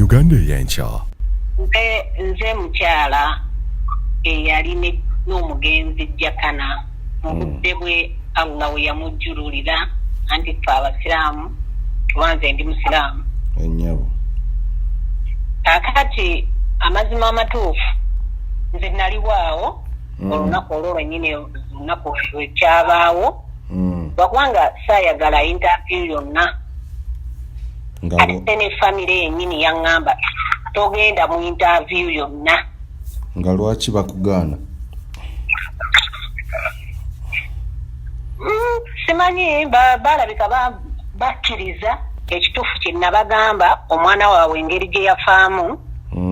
Uganda ey'enkya. Nze nze mukyala eyali n'omugenzi Jakana mu budde bwe Allah we yamujjululira, anti ffe abasiraamu, kuba nze ndi musiraamu. Ennyabo. Kaakati amazima amatuufu, nze naliwo awo olunaku olwo lwennyini, olunaku lwekyabaawo, lwakubanga saayagala interview yonna. Ate ne famire yennyini yaŋŋamba, "Togenda mu interview yonna." Nga lwaki bakugaana? Simanyi, balabika bakkiriza ekituufu kye nabagamba, omwana waabwe engeri gye yafaamu.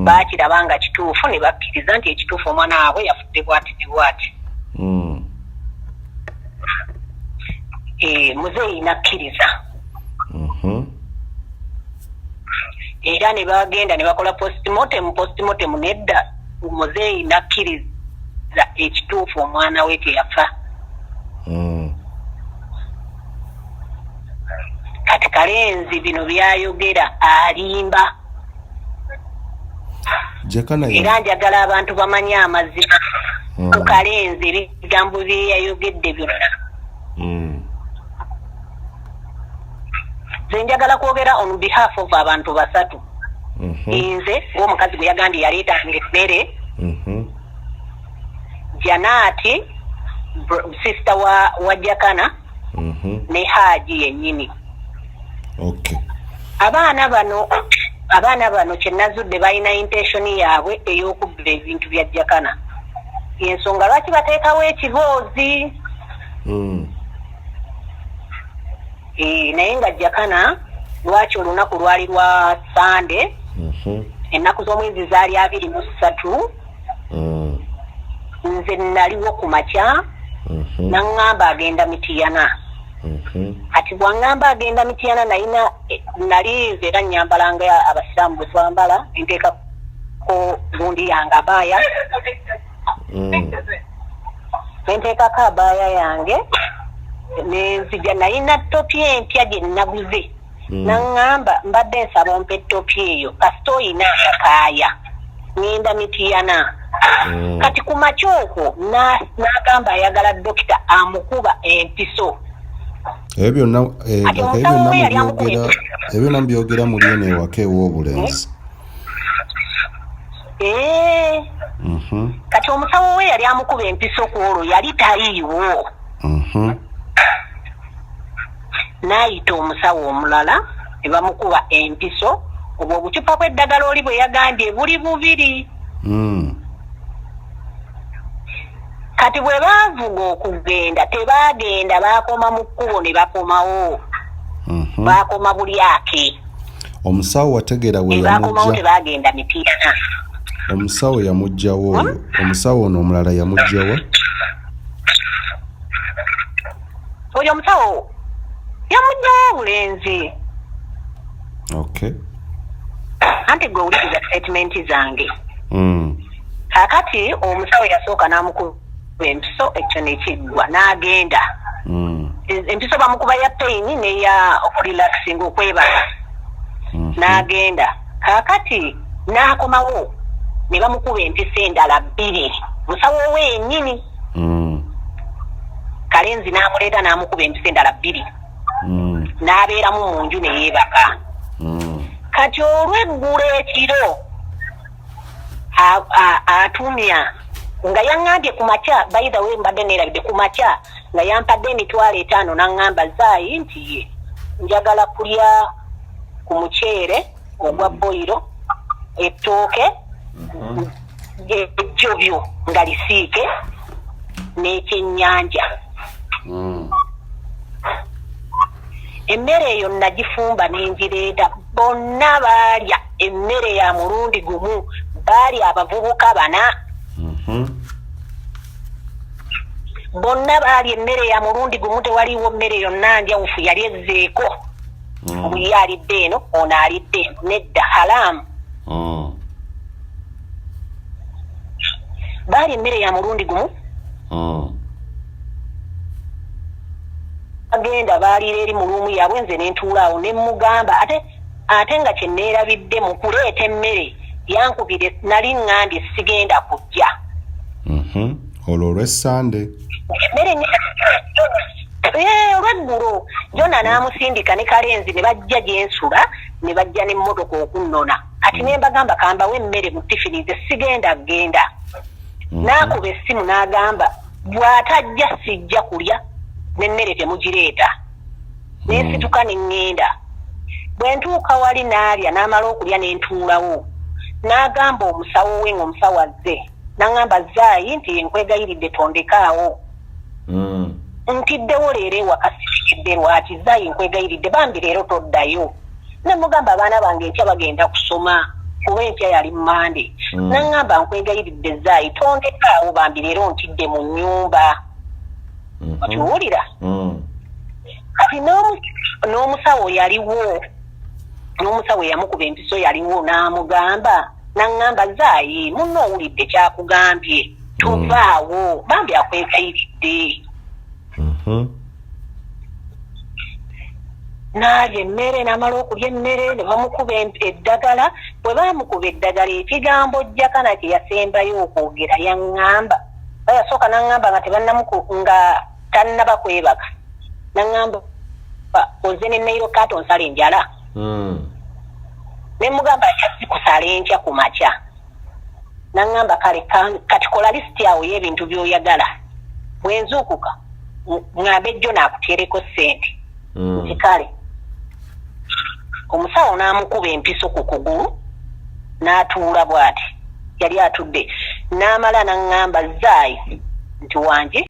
Bakiraba nga kituufu ne bakkiriza nti ekituufu omwana waabwe yafudde bwati ne bwati. Muzeeyi nakkiriza. Era ne bagenda ne bakola postmortem. Postmortem nedda, muzeeyi nakkiriza ekituufu omwana we teyafa. Kati Kalenzi bino byayogera alimba. Jakana Era njagala abantu bamanye amazima ku Kalenzi, ebigambo byeyayogedde byonna. Nze njagala kwogera on behalf of abantu basatu. Nze ng'omukazi gwe yagambye yaleetanga emmere, Janaati sister wa Jakana, ne Haaji yennyini. Abaana bano kyenazudde, balina intention yaabwe ey'okubba ebintu bya Jakana, ensonga lwaki bateekawo ekiboozi. Naye nga Jakana, lwaki olunaku lwali lwa Sande, ennaku z'omwezi zaali 23. Nze naliwo ku makya. Naŋŋamba agenda Mitiyana. Kati bwaŋŋamba agenda Mitiyana, nalina nali nze era nyambala nga abasiraamu bwe twambala, nteekako gundi yange, abaaya. Nenteekako abaaya yange nenzija, nalina topi empya gye naguze. Naŋŋamba, "Mbadde nsaba ompa etopi eyo, kasita oyina akakaaya, ŋŋenda Mitiyana." Kati ku makya okwo n'agamba ayagala dokita amukuba empiso. Ebyo byonna Kati ebyo omusawo byonna we yali amukuba mubyogera empiso. Ebyo byonna mubyogera muli eno ewaka ew'obulenzi? Ee. Kati omusawo we yali amukuba empiso ku olwo yali taliiwo. N'ayita omusawo omulala ne bamukuba empiso. Obwo obucupa bw'eddagala oli bwe yagambye buli bubiri. Kati bwe baavuga okugenda, tebaagenda, baakoma mu kkubo ne bakomawo. Baakoma Bulyake. Omusawo wategeera we Ne bakomawo. yamujja? Tebaagenda Mitiyana. Omusawo yamugjawo oyo, omusawo ono omulala yamugjawa? Oyo omusawo yamugjawo obulenzi. Anti gwe wuliriza statement zange. Kaakati omusawo yasooka n'amukuba empiso, ekyo nekiggwa, n'agenda. Empiso bamukuba ya pain neya okurelaxing, okwebaka. N'agenda, kaakati n'akomawo ne bamukuba empiso endala bbiri, musawo we yennyini. Kalenzi n'amuleeta n'amukuba empiso endala bbiri. N'abeeramu mu nju ne yeebaka. Kati olweggulo ekiro atumya nga yaŋŋambye ku makya, by the way mbadde neerabidde, ku makya nga yampadde 50,000, n'aŋŋamba, "Zaayi," nti ye, "njagala kulya ku muceere ogwa boyiro, ettooke ejjobyo nga lisiike n'ekyennyanja." Emmere eyo nagifumba nengireeta, bonna baalya emmere ya mulundi gumu, baali abavubuka bana. Bonna baali emmere ya mulundi gumu, tewaliwo mmere yonna njawufu yali ezzeeko. Omuyi alidde eno, ono alidde eno, nedda, halaamu. Baali emmere ya mulundi gumu. Agenda baaliira eri mu room yaabwe, nze nentuula awo ne mugamba ate Ate nga kye neerabidde mu kuleeta emmere yankubire, nali ŋŋambye sigenda kujja. Olwo olw'Essande? Emmere olweggulo Jona n'amusindika ne Kalenzi ne bajja gye nsula, ne bajja n'emmotoka okunnona. Kati ne mbagamba kambawe emmere mu tifini, nze sigenda genda. N'akuba essimu n'agamba bw'atajja sijja kulya, n'emmere temugireeta. Nensituka ne ŋŋenda. Bwe ntuuka wali n'alya, n'amala okulya ne ntuulawo. N'agamba omusawo we ng'omusawo azze, n'aŋŋamba, "Zaayi," nti, "nkwegayiridde tondekaawo. Ntiddewo leero ewaka, sitegedde lwaki. Zaayi, nkwegayiridde bambi, leero toddayo." Ne mugamba abaana bange enkya bagenda kusoma, kuba enkya yali Mande. N'aŋŋamba, "Nkwegayiridde Zaayi, tondekaawo bambi, leero ntidde mu nnyumba." Okiwulira? Kati n'omusawo yaliwo, n'omusawo eyamukuba empiso yaliwo, n'amugamba, n'aŋŋamba, "Zaayi, munno owulidde kyakugambye, tovaawo bambi, akwegayiridde." N'alya emmere, n'amala okulya emmere ne bamukuba eddagala. Bwe baamukuba eddagala, ekigambo Jakana kye yasembayo okwogera, yaŋŋamba, ba yasooka n'aŋŋamba nga tebannamuku, nga tannaba kwebaka, n'aŋŋamba, "Oze ne nail cutter onsala enjala?" Ne mugamba, "Nja zikusala enkya ku makya." N'aŋŋamba, "Kale kati kola lisiti awo y'ebintu by'oyagala, bwe nzuukuka ŋŋambe jjo naakuteereko ssente." Nti kale. Omusawo n'amukuba empiso ku kugulu n'atuula bw'ati, yali atudde, n'amala n'aŋŋamba, "Zaayi," nti, "Wange."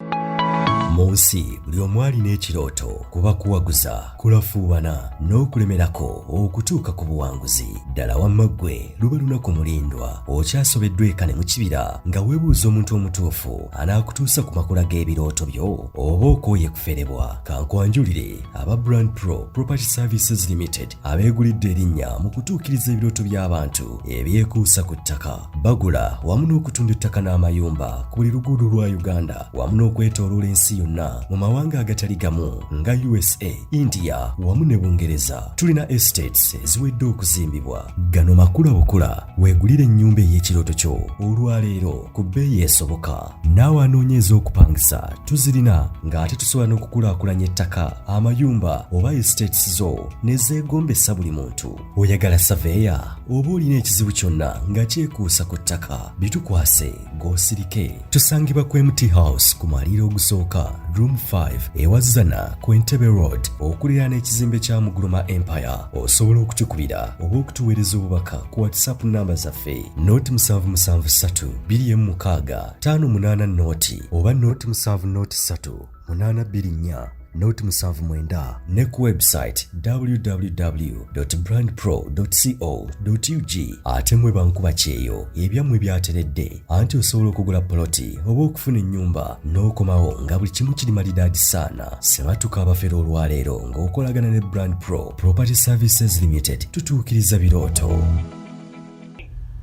Mu nsi buli omu alina ekirooto, kuba kuwaguza, kulafuubana n'okulemerako okutuuka ku buwanguzi. Ddala wamma ggwe luba lunaku mulindwa okyasobeddwa eka ne mu kibira, nga weebuuza omuntu omutuufu anaakutuusa ku makula g'ebirooto byo, oba okooye kuferebwa. Kankwanjulire aba Brand Pro Property Services Limited, abeegulidde erinnya mu kutuukiriza ebirooto by'abantu ebyekuusa ku ttaka. Bagula wamu n'okutunda ettaka n'amayumba ku buli luguudo lwa Uganda, wamu n'okwetooloola ensi yonna mu mawanga agatali gamu nga USA, India wamu ne Bungereza. Tulina estates eziwedde okuzimbibwa. Gano makula bukula, weegulire ennyumba ey'ekirooto kyo olwaleero ku bbeeyi esoboka. Naawe anoonya ez'okupangisa tuzirina, ng'ate tusobola n'okukulaakulanya ettaka, amayumba oba estates zo ne zeegombesa buli muntu. Oyagala saveeya oba olina ekizibu kyonna nga kyekuusa ku ttaka, bitukwase g'osirike. Tusangibwa ku MT House ku mwaliiro ogusooka, room 5, ewazana ku Entebbe Road, okuliraana ekizimbe kya Muguluma Empire. Osobola okutukubira oba okutuweereza obubaka ku WhatsApp namba zaffe 077 26 58 0 oba 070 3 824 079, ne ku website www.brandpro.co.ug. Ate mwe bankuba kyeyo, ebyammwe byateredde, anti osobola okugula poloti oba okufuna ennyumba n'okomawo nga buli kimu kiri malidaadi saana. Sebatuka abafere olwaleero ng'okolagana ne Brand Pro Property Services Limited, tutuukiriza birooto.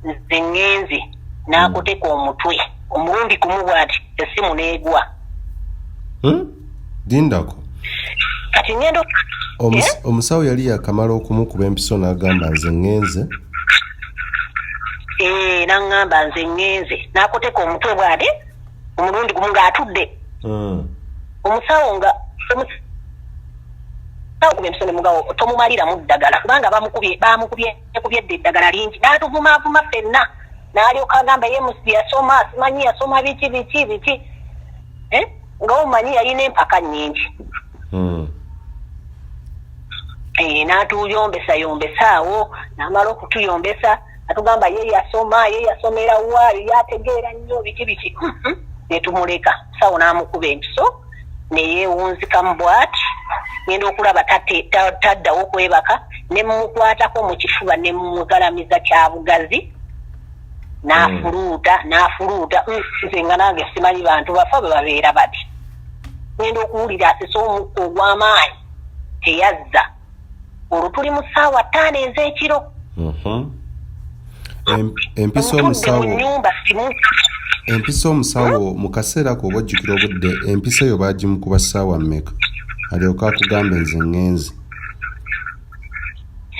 "Nze ŋŋenze." N'akoteka omutwe omulundi gumu bw'ati, essimu n'egwa. Lindako. Kati ŋŋenda Omusawo yali yakamala okumukuba empiso n'agamba, "Nze ŋŋenze"? Eh, n'aŋŋamba, "Nze ŋŋenze." N'akoteka omutwe bw'ati omulundi gumu ng'atudde. Omusawo nga omusawo kuba empiso ne mugawo, tomumaliramu ddagala kubanga bamukubye, bamukubye kubye edda eddagala lingi. N'atuvumaavuma ffenna, n'alyoka agamba ye yasoma, simanyi yasoma biki biki biki. Eh? Nga omanyi yalina empaka nnyingi. Eh, n'atuyombesa yombesa awo, n'amala okutuyombesa atugamba ye yasoma, ye yasomera wa, ye yategeera nnyo biki biki. Ne tumuleka. Sawo n'amukuba empiso ne yeewunzikamu bw'ati. Ngenda okulaba taddawo kwebaka, ne mmukwatako mu kifuba ne mmugalamiza kyabugazi, n'afuluuta n'afuluuta. Nze nga nange simanyi bantu bafa bwe babeera bati. Ngenda okuwulira asese omukka ogw'amaanyi, teyazza. Olwo tuli mu ssaawa 5 ez'ekiro. Empiso Ntudde mu omusawo nnyumba simu. Empiso omusawo mu kaseera ako, oba ojjukira obudde empiso eyo baagimukuba ssaawa mmeka alyoke akugambe, "Nze ŋŋenze"?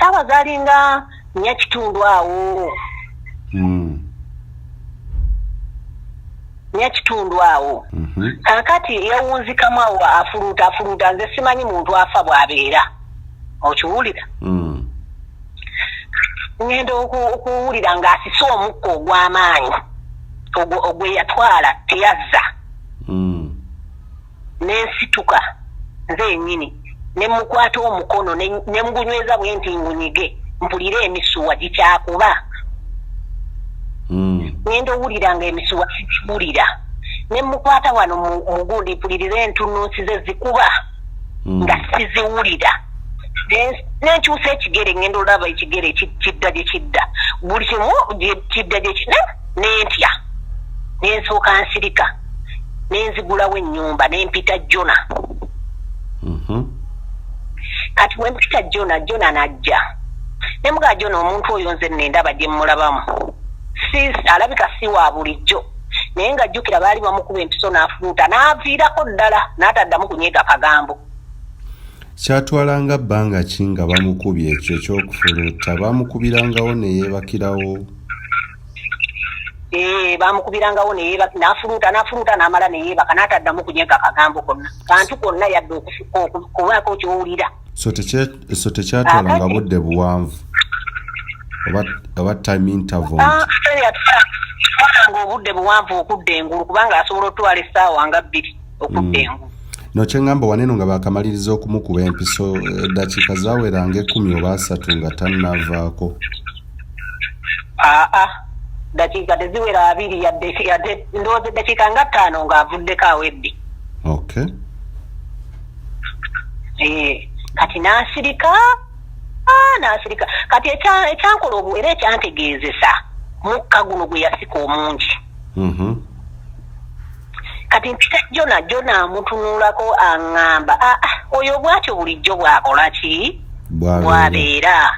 Saawa zaalinga 4:15 awo. 4:15 awo. Kaakati yawunzikamu awo, afuluuta afuluuta. Nze simanyi muntu afa bw'abeera, okiwulira? Ŋŋenda okuwulira ng'asise omukka ogw'amaanyi ogwe yatwala teyazza. Nensituka nze yennyini ne mukwata omukono ne mugunyweza bwe nti ngunyige mpulire emisuwa gikyakuba. Ŋŋenda owulira nga emisuwa sikiwulira, ne mukwata wano mugundi mpulirire entunnunsi ze zikuba nga siziwulira. Nenkyusa ekigere, ŋŋenda olaba ekigere kidda gye kidda, buli kimu kidda gye kidda, nentya, nensooka nsirika, nenzigulawo ennyumba, nempita Jona. Kati wempita Jona, Jona najja, nemugaa, "Jona, omuntu oyo nze nendaba gye mmulabamu si alabika si wa bulijjo." Naye nga jjukira baali bamukuba empiso n'afuluuta n'aviirako ddala n'ataddamu kunyeega kagambo. Kyatwalanga bbanga ki nga bamukubye ekyo ekyokufuluuta? Bamukubirangawo ne yeebakirawo? Ee, bamukubirangawo neyeebaka, n'afuluuta n'afuluuta n'amala neyeebaka n'ataddamu kunyega kagambo konna, kantu konna, yadde okubaako kyowulira. So tekyatwalanga budde buwanvu oba time interval? Yatwalanga obudde buwanvu okudda engulu, kubanga asobola otwala essaawa nga 2 okudda engulu. No, kyeŋŋamba waneeno nga bakamaliriza okumukuba empiso, eddakiika zaweranga 10 oba 30 nga tannavaako? Aa, dakiika teziwera 20 yadde, ndowooza eddakiika nga 5 ng'avuddeko awedde. Kati n'asirika n'asirika. Kati ekyankola obu era ekyantegeezesa mukka guno gwe yasika omungi. Kati mpita Jona, Jona amutunulako, aŋŋamba, "Aa, oyo bw'atyo bulijjo bw'akola ki, bw'abeera."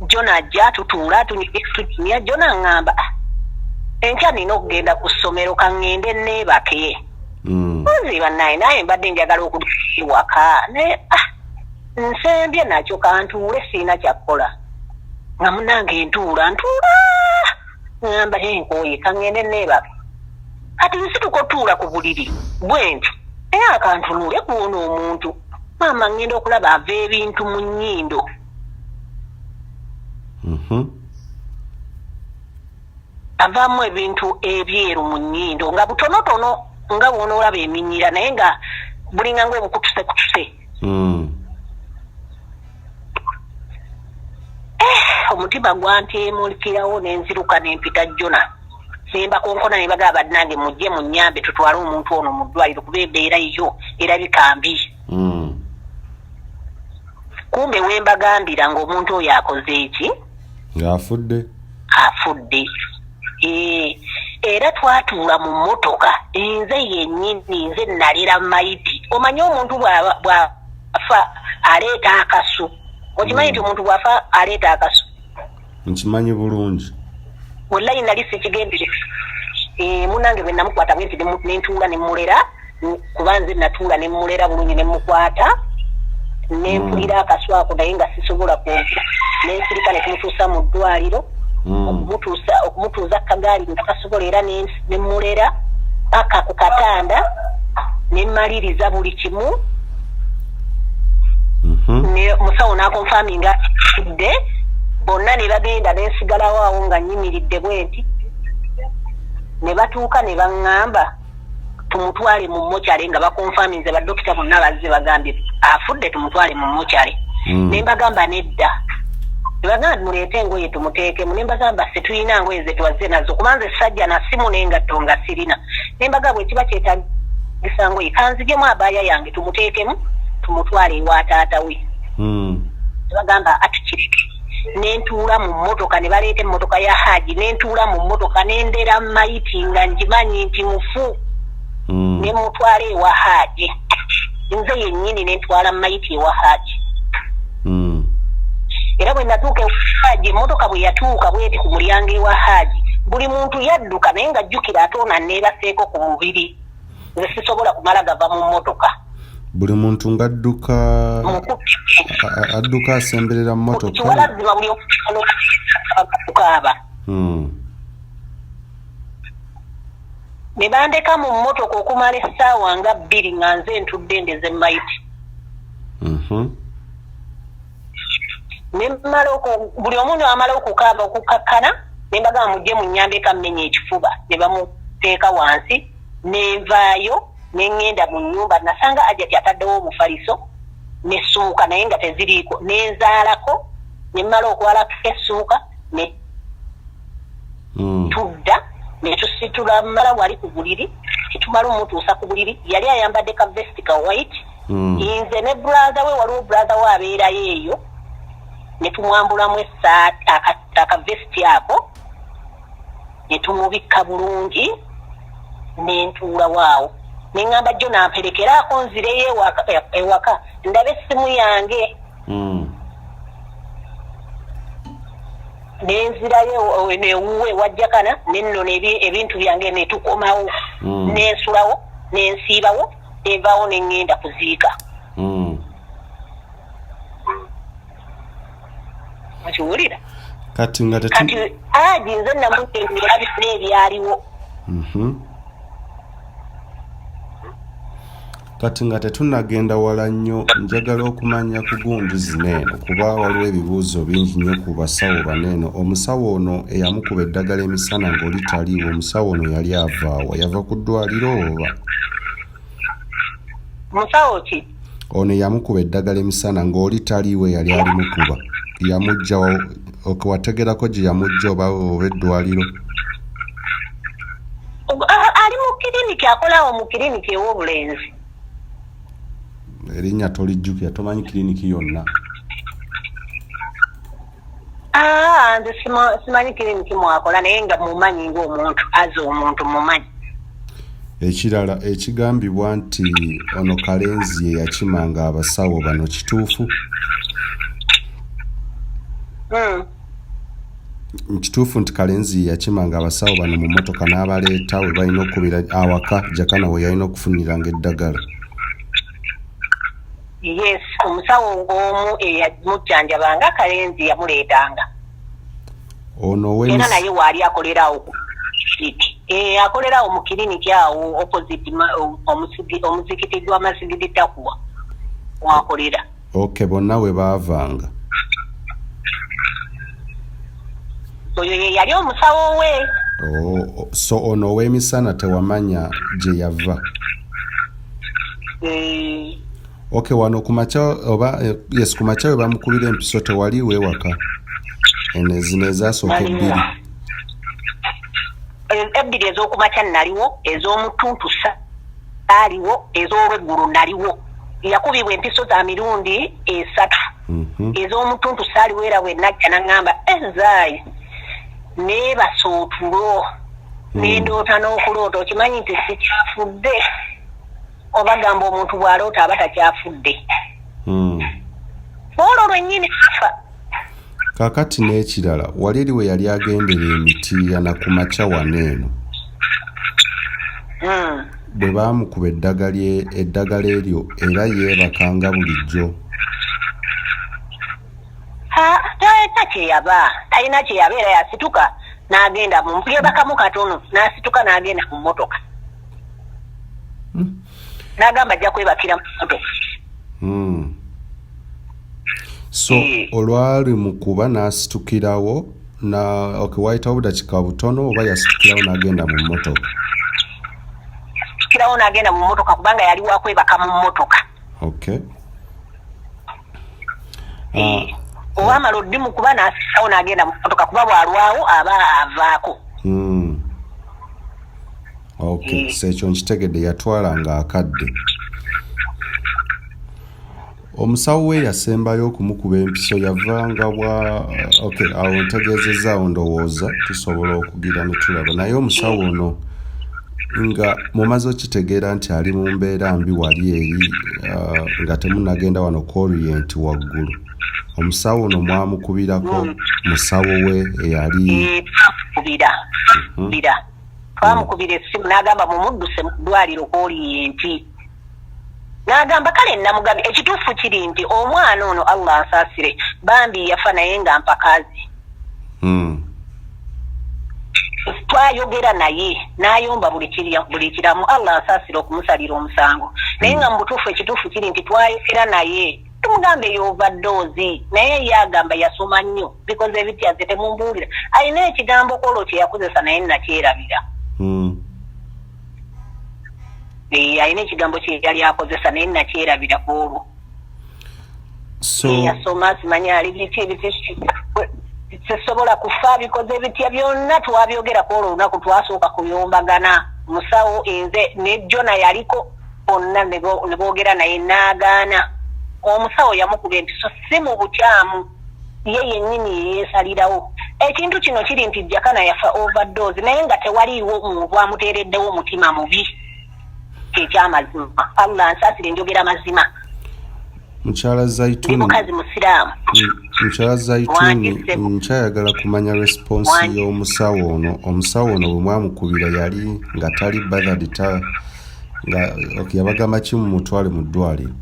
Jona ajja, tutuula, tunyumya. Jona aŋŋamba, "Ah, enkya nina okugenda ku ssomero, kaŋŋende neebake." Nze bannaye naye mbadde njagala okudda ewaka, naye ah, nsembye nakyo, kantuule, siina kyakkola. Nga munange ntuula ntuula, ŋŋamba, "Enkooye, kaŋŋende neebake." Kati nsituka otuula ku buliri bwe nti, naye akantunuule kuwona omuntu, maama, ŋŋenda okulaba ava ebintu mu nnyindo. Avaamu ebintu ebyeru mu nnyindo nga butonotono, nga bw'onoolaba eminyira, naye nga bulinga nga obukutusekutuse. Omutima gwanteemulikirawo, nenziruka nempita Jona, nembakonkona, nebagamba, "Bannange, mujje munyambe tutwale omuntu ono mu ddwaliro, kuba embeera yo erabika mbi." Kumbe wembagambira ng'omuntu oyo akoze eki? Ng'afudde. Afudde. Era twatuula mu mmotoka, nze yennyini nze nalera mayiti. Omanyi omuntu bw'afa aleeta akasu? Okimanyi nti omuntu bw'afa aleeta akasu? Nkimanyi bulungi. Wallayi nali sikigendere. Munange bwe namukwata bwe nti nentuula nemulera, kuba nze natuula nemulera bulungi, nemukwata, nempulira akasu ako, naye nga sisobola kwogera, nensirika, ne tumutuusa mu ddwaliro. Okumutuuza kagaali nga tasobola, era nemulera paka ku katanda, nemmaliriza buli kimu. Ne musawo n'aconfirminga afudde, bonna ne bagenda, nensigalawo awo nga nnyimiridde bwe nti, ne batuuka ne baŋŋamba tumutwale mu mortuary, nga baconfirminze, badokita bonna bazze bagambye afudde, tumutwale mu mortuary. Ne mbagamba nedda. Ne bagamba muleete engoye tumuteekemu, ne mbagamba setulina ngoye ze twazze nazo, kuba nze sajja na simu n'engatto nga sirina. Ne mbagamba bwe kiba kyetagisa ngoye, kanzijemu abaaya yange tumuteekemu tumutwale ewa taata we. Ne bagamba atukireke. Nentuula mu mmotoka, ne baleeta emmotoka ya Haji, nentuula mu mmotoka, nendera mayiti nga ngimanyi nti mufu. Ne mutwala ewa Haji, nze yennyini nentwala mayiti ewa Haji. Era bwe natuuka ewa Haji, emmotoka bwe yatuuka bweti ku mulyango ewa Haji, buli muntu yadduka, naye nga jjukira ate ono aneebaseeko ku mubiri, nze sisobola kumala gava mu mmotoka. Buli muntu ng'adduka? Adduka asemberera mmotoka. Kiwalazima buli okukaaba. Ne bandeka mu mmotoka okumala essaawa nga 2 nga nze ntudde ndeze mayiti. Nemmala buli omu amala okukaaba okukakkana, ne mbagamba mujje munnyambe kammenya ekifuba, ne bamuteeka wansi, nenvaayo ne ŋŋenda mu nnyumba. Nasanga Ajati ataddewo omufaliso n'essuuka, naye nga teziriiko, ne nzaalako, ne mmala okwalako essuuka ne tudda ne tusitula mmala wali ku buliri, tetumala omutuusa ku buliri. Yali ayambadde ka vesti ka white. Nze ne brother we, waliwo brother we abeerayo eyo, ne tumwambulamu essaati, akavesti ako, ne tumubikka bulungi, ne ntuulawo awo ne ŋŋamba jjo namperekeraako nzireyo ewaka ndabe essimu yange. Ne nzirayo newuwe wajjakana nennona ebintu byange ne tukomawo. Nensulawo, nensiibawo, nenvaawo ne ŋŋenda kuziika. Okiwulira? Kati nga kati aji nze namunnyonnyola byonna ebyaliwo. Kati nga tetunnagenda wala nnyo, njagala okumanya ku gundi zino eno, kuba waliwo ebibuuzo bingi nnyo ku basawo bano eno. Omusawo ono eyamukuba eddagala emisana ng'oli taliiwo, omusawo ono yali avaawa? Yava ku ddwaliro oba? Musawo ki? Ono eyamukuba eddagala emisana ng'oli taliiwo, eyali alimukuba, yamujja ok, wategerako gye yamujja oba eddwaliro? Ali mu kiriniki, akolawo mu kiriniki ew'obulenzi. Erinnya tolijjukira? Tomanyi kiriniki yonna? Nze simanyi kiriniki mwakola, naye nga mumanyi ng'omuntu aze omuntu mumanyi. Ekirala, ekigambibwa nti ono Kalenzi ye yakimanga abasawo bano, kituufu? Kituufu nti Kalenzi ye yakimanga abasawo bano mu mmotoka n'abaleeta we balina okukubira awaka Jakana we yalina okufuniranga eddagala? Yes, omusawo omu eyamujjanjabanga, Kalenzi yamuleetanga. Ono era naye waali akolerawo ku akolerawo mu kiriniki awo opposite omuzikiti gwa Masigidi Takuwa wakolera. Ok, bonna we baavanga. Oyo ye yali omusawo we. Oh, so ono ow'emisana tewamanya gye yava? Eh. Ok, wano ku makya oba yes, ku makya we bamukubira empiso tewaliiwo ewaka? Eno zino ezasooka ebbiri. Ebbiri ez'okumakya naliwo, ez'omutuntu saaliwo, ez'olweggulo naliwo. Yakubibwa empiso za mirundi 3. Ez'omutuntu saaliwo, era bwe najja naŋŋamba ezaayi neebasa otulo nendoota n'okuloota. Okimanyi nti sikyafudde? Oba gamba omuntu bw'aloota aba takyafudde. Olwo lwennyini afa. Kaakati n'ekirala, wali eri we yali agendera Emitiiyana ku makya wano eno, bwe baamukuba eddagala eryo, era yeebakanga bulijjo? Talina kyeyaba, talina kyeyaba, era yasituka n'agenda mu yebakamu katono, n'asituka n'agenda mu mmotoka. N'agamba ajja kwebakira mu mmotoka. So olwali mukuba n'asitukirawo na okay, wayitawo obudakika butono oba yasitukirawo n'agenda mu mmotoka? Yasitukirawo n'agenda mu mmotoka kubanga yali wakwebaka mu mmotoka. Okay. Owamala oddimu kuba n'asikawo n'agenda mu mmotoka, kuba bw'alwawo aba avaako. Okay, so ekyo nkitegedde, yatwalanga akadde. Omusawo we yasembayo okumukuba empiso yavanga bwa okay, awo ntegeezezaawo, ndowooza tusobola okugira ne tulaba. Naye omusawo ono nga mumaze okitegeera nti ali mu mbeera mbi wali eri, nga temunnagenda wano ku Orient waggulu, omusawo ono mwamukubirako musawo we eyali? Twamukubira. Twamukubira essimu n'agamba mumudduse mu ddwaliro ku Orient. N'agamba kale namugambye ekituufu kiri nti omwana ono Allah ansaasire bambi yafa naye nga mpakazi. Twayogera naye n'ayomba buli kiramu, Allah ansaasire okumusalira omusango, naye nga mu butuufu ekituufu kiri nti twayogera naye tumugambe y'overdose, naye ye agamba yasoma nnyo bikoze ebitya, nze temumbuulira. Alina ekigambo kwolwo kye yakozesa naye nakyerabira. Alina ekigambo kye yali akozesa naye nakyerabira kwolwo. So yasoma simanyi ali biki ebiki, sisobola kufa bikoze bitya, byonna twabyogera kwolwo olunaku. Twasooka kuyombagana musawo, nze ne Jona yaliko, bonna ne boogera naye n'agaana. Omusawo yamukuba empiso si mu bukyamu, ye yennyini yeyeesalirawo. Ekintu kino kiri nti Jakana yafa overdose, naye nga tewaliiwo muntu amuteereddewo omutima mubi, kyekyamazima. Allah nsaasire, njogera mazima. Mukyala Ndi Zaituni, mukazi musiraamu. Mukyala Zaituni, Wangi, nkyayagala kumanya response Wangi. y'omusawo ono. Omusawo ono bwe mwamukubira yali nga tali bothered, ta nga okay, yabagamba ki mumutwale mu ddwaliro?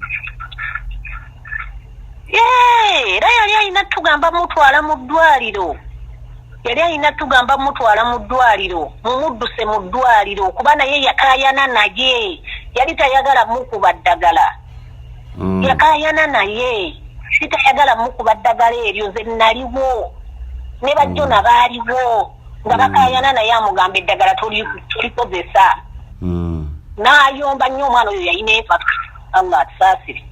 Yee, era yali alina tugamba mutwala mu ddwaliro, yali alina tugamba mutwala mu ddwaliro, mumudduse mu ddwaliro, kuba naye yakaayana, naye yali tayagala mukuba ddagala. Yakaayana naye si tayagala mukuba ddagala eryo. Nze naliwo ne bajjona baaliwo nga bakaayana naye, amugamba eddagala tolikozesa. N'ayomba nnyo. Omwana oyo yalina empaka, Allah atusaasire.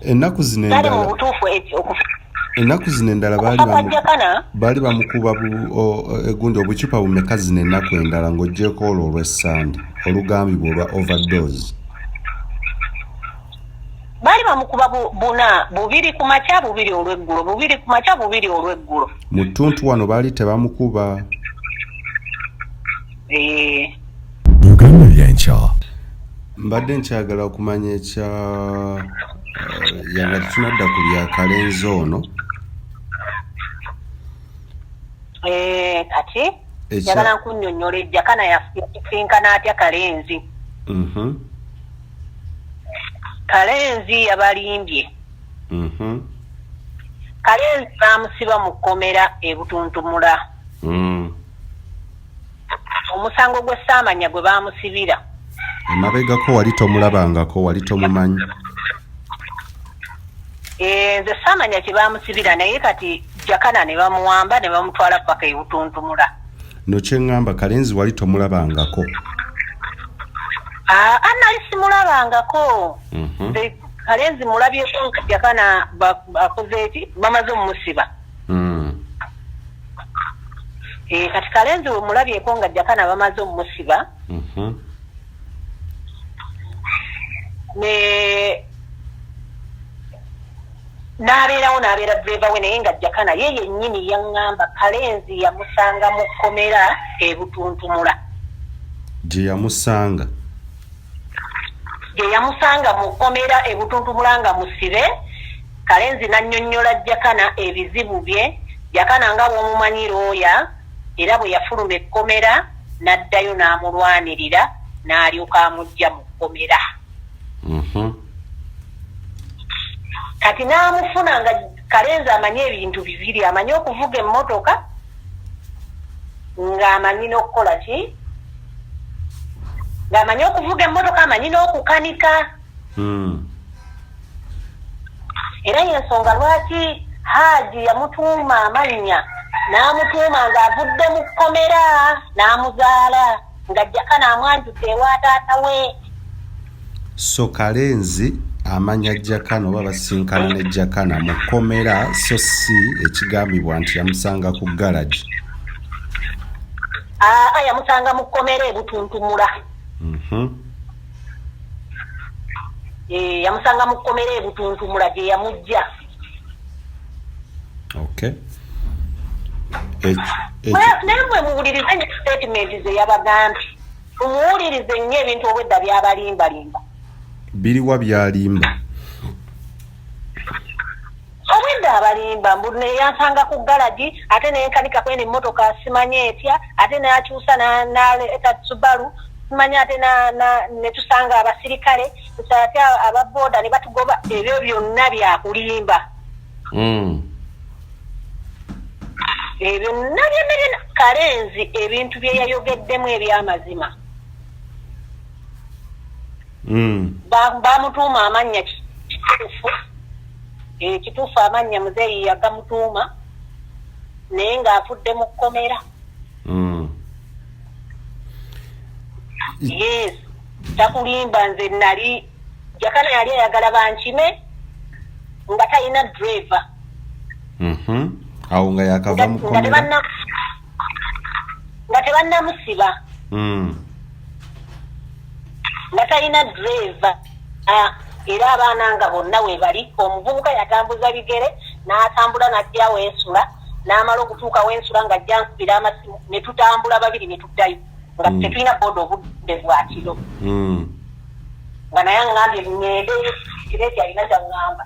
Ennaku zino Kale mu endala butuufu ennaku zino endala baali okufa kwa Jakana, baali bamukuba egundi obucupa bumeka zino ennaku endala, ng'oggyeko olwo olw'essande olugambibwa olwa overdose? Baali bamukuba buna, 2 ku makya, 2 olweggulo, 2 ku makya, 2 olweggulo. Mu ttuntu wano baali tebamukuba? Eh. Uganda Byenkya. Mbadde nkyagala okumanya ekya yanga tetunadda ku bya kalenzi ono. Eh, kati njagala nkunnyonnyola Jakana yasinkana atya kalenzi. Kalenzi yabalimbye. Kalenzi bamusiba mu kkomera e Butuntumula. Omusango gw'essaamanya gwe bamusibira. Emabegako wali tomulabangako, wali tomumanyi? Eh, nze saamanya kye bamusibira, naye kati Jakana ne bamuwamba ne bamutwala paka e Butuntumula. No kyeŋŋamba, kalenzi wali tomulabangako? Aa, nali simulabangako. Nze kalenzi mulabyeko nga Jakana akoze eki, bamaze omumusiba. Eh, kati kalenzi we mulabyeko nga Jakana bamaze omumusiba, ne n'abeerawo n'abeera driver we, naye nga Jakana ye yennyini yaŋŋamba kalenzi yamusanga mu kkomera e Butuntumula. Gye yamusanga? Gye yamusanga mu kkomera e Butuntumula nga musibe. Kalenzi n'annyonnyola Jakana ebizibu bye. Jakana nga bw'omumanyi looya, era bwe yafuluma ekkomera n'addayo n'amulwanirira n'alyoka amuggya mu kkomera. Kati n'amufuna nga kalenzi amanyi ebintu bibiri: amanyi okuvuga emmotoka, ng'amanyi n'okukola ki, ng'amanyi okuvuga emmotoka, amanyi n'okukanika. Era yensonga lwaki Haaji yamutuuma amannya, n'amutuuma ng'avudde mu kkomera, n'amuzaala nga Jakana amwanjudde ewa taata we. So kalenzi amanya Jakana oba basinkana ne Jakana mu kkomera, so si ekigambibwa nti yamusanga ku garagi? Aa, yamusanga mu kkomera e Butuntumula. Eh, yamusanga mu kkomera e Butuntumula gye yamujja. Okay. Naye mwe muwulirize nnyo statement ze yabagambye, mumuwulirize nnyo ebintu obwedda byabalimbalimba. Biriwa byalimba? Obwedda abalimba mbu neyansanga ku galagi, ate nenkanika kweno emmotoka simanyi etya, ate nakyusa naleeta Subaru. Simanya ate ne tusanga abasirikale, ate ababooda ne batugoba. Ebyo byonna byakulimba. Ebyo byonna byonna byonna Kalenzi ebintu bye yayogeddemu ebyamazima. Bamutuuma amannya kituufu, kituufu amannya muzeeyi yagamutuuma, naye ng'afudde mu kkomera. Yes, takulimba. Nze nali Jakana yali ayagala bankime nga talina driver. Awo nga yakava mu kkomera? Nga tebannamusiba. Nga talina driver, era abaana nga bonna we bali. Omuvubuka yatambuza bigere n'atambula n'ajja wensula, n'amala okutuuka wensula ng'ajja nkubira amasimu, ne tutambula babiri ne tuddayo nga tetulina boda, obudde bwa kiro. Nga naye aŋŋambye ŋŋende kiro ekyo, alina kyaŋŋamba.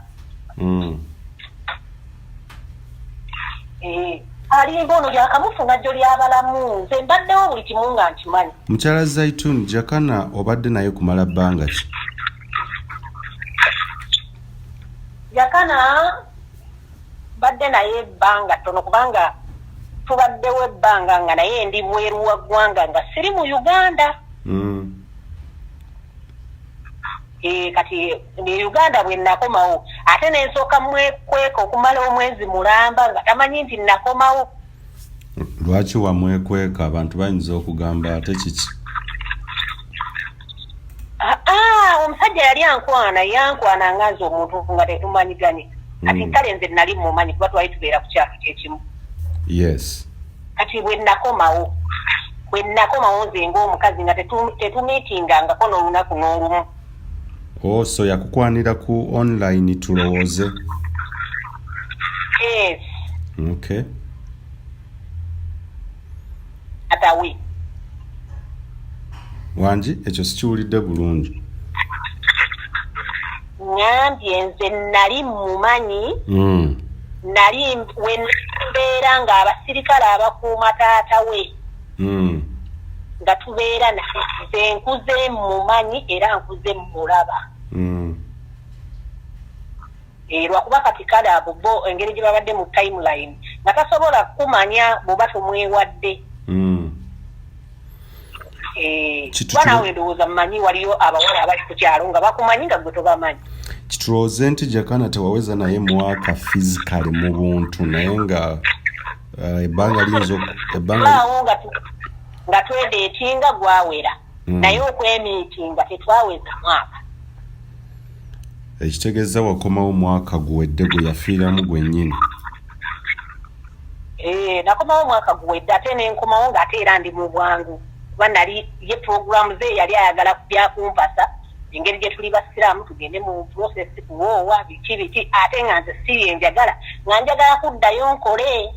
Alimba ono, lyakamufuna jjo lyabalamu. Nze mbaddewo buli kimu nga nkimanyi. Mukyala Zaitun, Jakana obadde naye kumala bbanga ki? Jakana badde naye ebbanga ttono, kubanga tubaddewo ebbanga nga naye ndi bweru wa ggwanga, nga siri mu Uganda. Kati e Uganda bwe nakomawo, ate nensooka mwekweka okumala omwezi mulamba nga tamanyi nti nakomawo. Lwaki wamwekweka? Abantu bayinza okugamba ate kiki? Omusajja yali ankwana, yankwana nga nze omuntu nga tetumanyiganye. Kati kale nze nali mumanyi kuba twali tubeera ku kyalo kyekimu. Kati bwe nakomawo nze ng'omukazi nga tetumiitingangako n'olunaku n'olumu. Oh, so yakukwanira ku online, tulowooze? Yes. Okay. Atawe. Wangi, ekyo sikiwulidde bulungi. Ŋŋambye nze nali mumanyi. Nali we mbeera ng'abasirikale abakuuma taata we. Nga tubeera naye, nze nkuze mumanyi era nkuze mulaba. Lwakuba kati kale abo bo engeri gye babadde mu timeline nga tasobola kumanya bw'oba tomwewadde. Kuba naawe ndowooza mumanyi, waliyo abawala abali ku kyalo nga bakumanyi nga gwe tobamanyi. Kitulowooze nti Jakana tewaweza naye mwaka physically mu buntu, naye nga ebbanga liyinza ebbanga awo nga twedeetinga gwawera. Naye okwemiitinga tetwaweza mwaka. Ekitegeeza wakomawo mwaka guwedde gwe yafiiramu gwennyini? Nakomawo omwaka guwedde, ate nenkomawo ng'ate era ndi mu bwangu, kuba nali ye puroguramu ze yali ayagala byakumpasa, engeri gye tuli basiraamu tugende mu process kuwoowa biki biki, ate nga nze si bye njagala, nga njagala kuddayo nkole.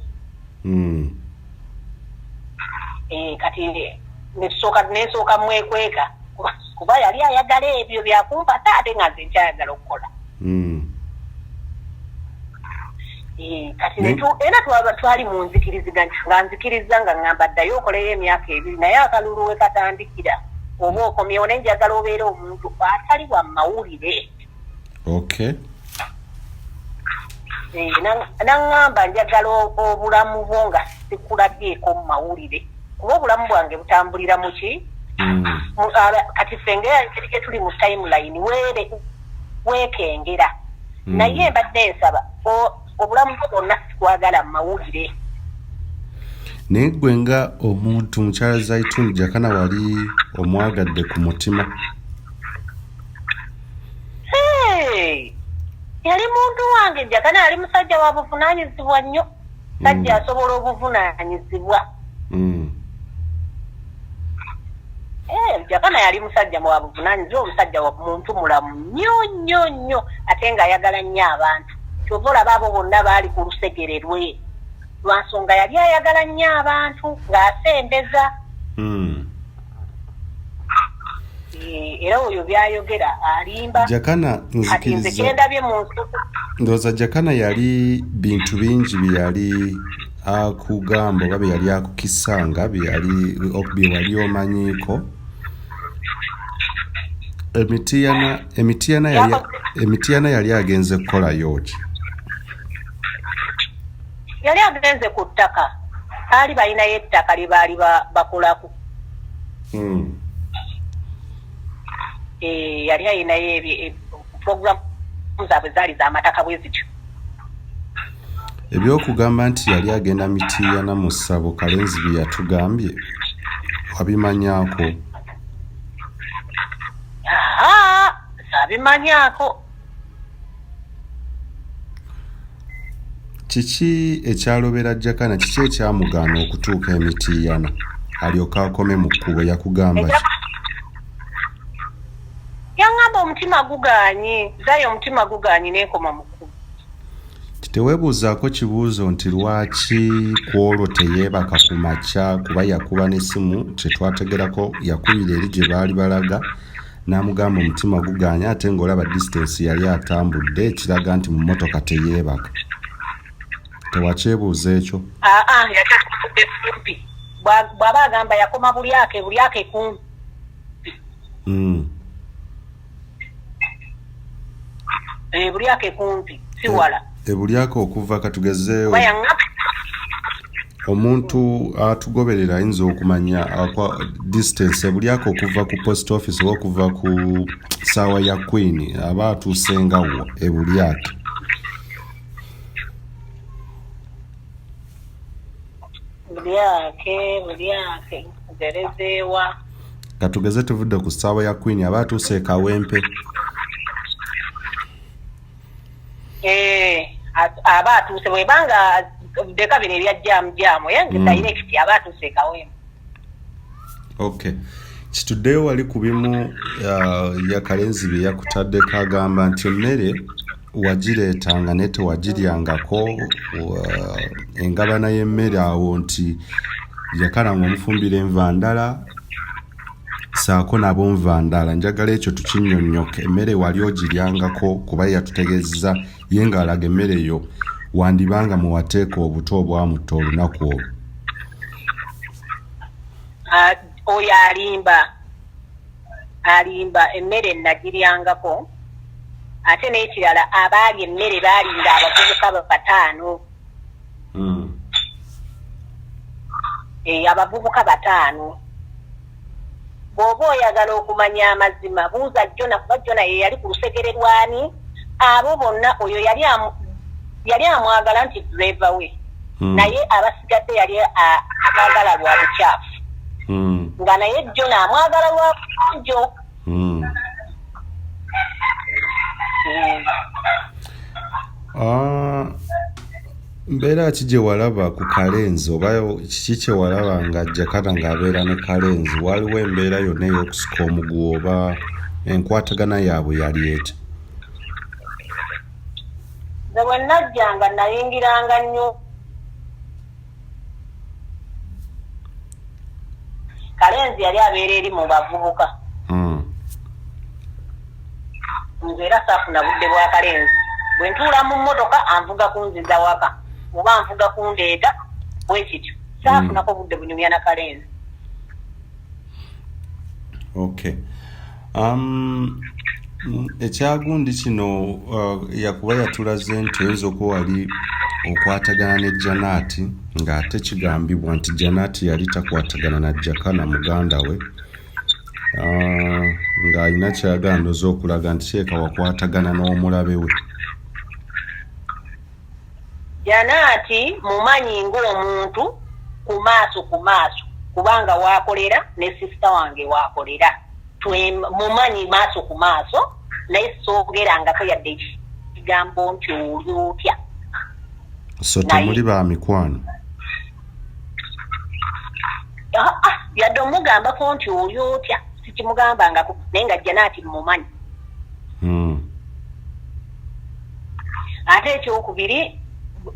Kati nensooka mwekweka kuba yali ayagala ebyo byakumpasa, ate nga nze nkyayagala okukola. Kati era twali mu nzikiriziganya, nga nzikiriza nga ŋŋamba ddayo okoleyo emyaka 2, naye akalulu we katandikira oba okomyewo, naye njagala obeere omuntu atali wa mawulire. Naŋŋamba njagala obulamu bwo nga sikulabyeko mu mawulire, kuba obulamu bwange butambulira muki. Kati ffe ngeri gye tuli mu timeline weere weekengera. Naye mbadde nsaba obulamu bwo bwonna sikwagala mu mawulire. Naye gwe nga omuntu, mukyala Zaituni, Jakana wali omwagadde ku mutima? Hey! Yali muntu wange. Jakana yali musajja wa buvunaanyizibwa nnyo, sajja asobola obuvunaanyizibwa. Jakana yali musajja wa buvunaanyizibwa, omusajja wa muntu mulamu nnyo nnyo nnyo, ate ng'ayagala nnyo abantu. Kyova olaba abo bonna baali ku lusegere lwe, lwa nsonga yali ayagala nnyo abantu, ng'asembeza. Era oyo byayogera alimba. Jakana Kati nze nzikiriza kyendabye mu nsi ndowooza Jakana yali bintu bingi bye yali akugamba oba bye yali akukisanga, bye yali bye wali omanyiiko. Emitiyana emitiyana yali emitiyana yali agenze kukolayo ki? Yali agenze ku ttaka, baali balinayo ettaka lye baali bakolako. Eh, yali alinayo program zaabwe zaali z'amataka bwe zityo. Ebyokugamba nti yali agenda Mitiyana mu ssabo Kalenzi bye yatugambye wabimanyaako? Sabimanyaako. Kiki ekyalobera Jakana? Kiki ekyamugaana okutuuka e Mitiyana alyoke akome mu kkubo? Yakugamba ki? Yaŋŋamba omutima gugaanyi, Zaya omutima gugaanyi nenkoma mu kkubo. Teweebuuzaako kibuuzo nti lwaki ku olwo teyeebaka ku makya kuba yakuba n'essimu kye twategerako yakubira eri gye baali balaga n'amugamba omutima gugaanye ate ng'olaba distance yali atambudde ekiraga nti mu mmotoka teyeebaka. Tewakyebuuza ekyo? Aa, yatambudde kumpi. Bw'aba agamba yakoma Bulyake, Bulyake kumpi. E, Bulyake kumpi, si wala. E Bulyake okuva katugeze omuntu atugoberera ayinza okumanya akwa distance e Bulyake okuva ku post office oba okuva ku ssaawa ya Queen aba atuuse nga wa e Bulyake? Bulyake, Bulyake, ngerezeewa. Katugeze tuvudde ku ssaawa ya Queen aba atuuse e Kawempe. Eh, aba atuuse bwebanga deka bino ebya jam jam eh, direct aba atuuse e Kawempe. Okay. Kituddeyo wali ku bimu ya Kalenzi bye yakutaddeko agamba nti emmere wagireetanga naye tewagiryangako, engabana y'emmere awo nti Jakana ng'omufumbira enva ndala saako nabo nva ndala. Njagala ekyo tukinnyonnyoke. Emmere wali ogiryangako kuba yatutegeezza ye ng'alaga emmere yo wandibanga mwe wateeka obuto obwamutta olunaku olwo. Oyo alimba, alimba. Emmere nagiryangako, ate n'ekirala abaali emmere baalinga abavubuka 5. Eh, abavubuka 5. Bw'oba oyagala okumanya amazima buuza Jona, kuba Jona ye yali ku lusegere lwani abo bonna. Oyo yali amwagala nti driver we, naye abasigadde yali amwagala lwa bukyafu, nga naye Jona amwagala lwa bulunjo. Ah, mbeera ki gye walaba ku Kalenzi oba kiki kye walaba nga Jakana ng'abeera ne Kalenzi? Waliwo embeera yonna ey'okusika omuguwa oba enkwatagana yaabwe yali etya? Nze bwe najjanga nayingiranga nnyo Kalenzi yali abeera eri mu bavubuka. Nze era saafuna budde bwa Kalenzi. Bwe ntuula mu mmotoka anvuga kunziza waka oba anvuga kundeeta, bwe kityo saafunako budde bunyumya na Kalenzi. Okay. Ekyagundi kino yakuba yatulaze nti oyinza okuba wali okwatagana ne Janaati ng'ate kigambibwa nti Janaati yali takwatagana na Jakana muganda we, ng'alina kyayagala ndoza okulaga nti kireka wakwatagana n'omulabe we. Janaati mumanyi ng'omuntu ku maaso ku maaso, kubanga waakolera ne sisita wange waakolera, mumanyi maaso ku maaso, naye soogerangako yadde ekigambo nti oli otya. So temuli ba mikwano? Yadde omugambako nti oli otya sikimugambangako, naye nga Janaati mumanyi. Ate ekyokubiri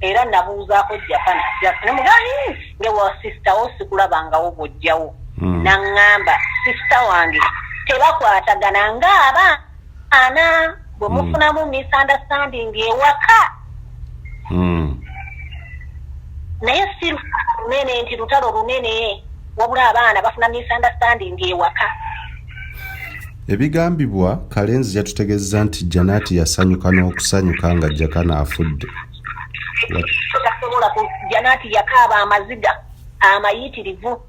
era nabuuzaako Jakana nemugani ngewa sisita wo sikulabangawo bw'ojjawo. Naŋŋamba sisita wange tebakwatagana ng'abaana bwe mufunamu misunderstanding ewaka. Naye si lunene nti lutalo lunene, wabula abaana bafuna misunderstanding ewaka. Ebigambibwa Kalenzi yatutegezza nti Janati yasanyuka n'okusanyuka nga Jakana afudde. Tasobola ku Janati yakaaba amaziga amayitirivu.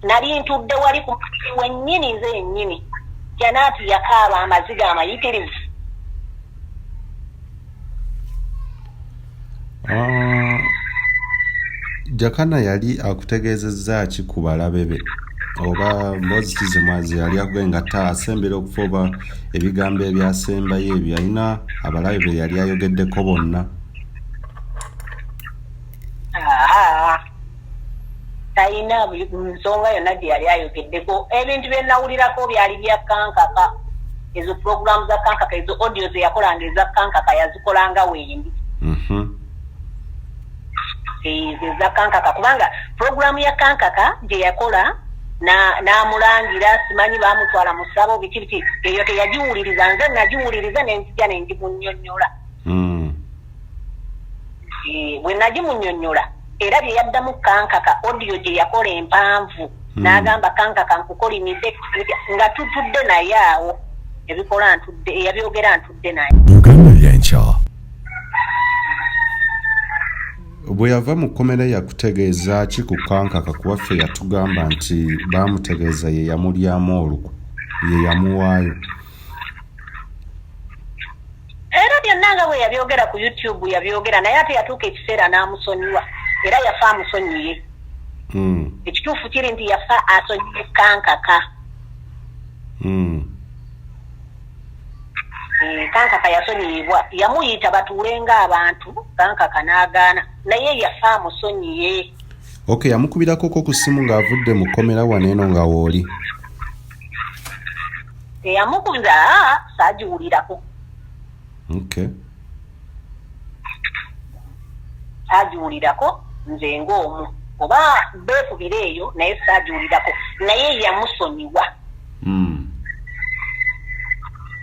Nali ntudde wali ku wennyini nze yennyini. Janati yakaaba amaziga amayitirivu. Ah, Jakana yali akutegeezezza ki ku balabe be oba mboozi ki ze mwazi yali akugambye nga ta asembera okufa oba ebigambo ebyasembayo ebyo alina abalabe be yali ayogeddeko bonna? Ah, talina nsonga yonna gye yali ayogeddeko. Ebintu bye nawulirako byali bya kankaka, ezo pulogulaamu za kankaka, ezo audio ze yakolanga eza kankaka yazikolanga wendi. Ezo eza kankaka, kubanga pulogulaamu ya kankaka gye yakola n'amulangira simanyi baamutwala mu ssabo biki biki, eyo teyagiwuliriza. Nze nagiwuliriza ne nzija ne ngimunnyonnyola. Bwe nagimunnyonnyola era bye yaddamu kankaka audio gye yakola empanvu, n'agamba kankaka nkukolimidde nga tutudde naye awo, ebikola ntudde, eyabyogera ntudde naye. Uganda Yenkya. Bwe yava mu kkomera yakutegeeza ki ku kankaka? Kuba ffe yatugamba nti baamutegeeza ye yamulyamu olukwe, ye yamuwaayo. Era byonna nga bwe yabyogera ku YouTube yabyogera, naye ate yatuuka ekiseera n'amusonyiwa, era yafa amusonyiye. Ekituufu kiri nti yafa asonyiye kankaka. Kankaka yasonyiyibwa, yamuyita batuule ng'abantu, kankaka n'agaana, naye yafa amusonyiye. Okay, yamukubirako ku ssimu ng'avudde mu kkomera wano eno nga wooli? Teyamukubira, saagiwulirako. Saagiwulirako nze ng'omu, oba beekubira eyo, naye saagiwulirako, naye yamusonyiwa.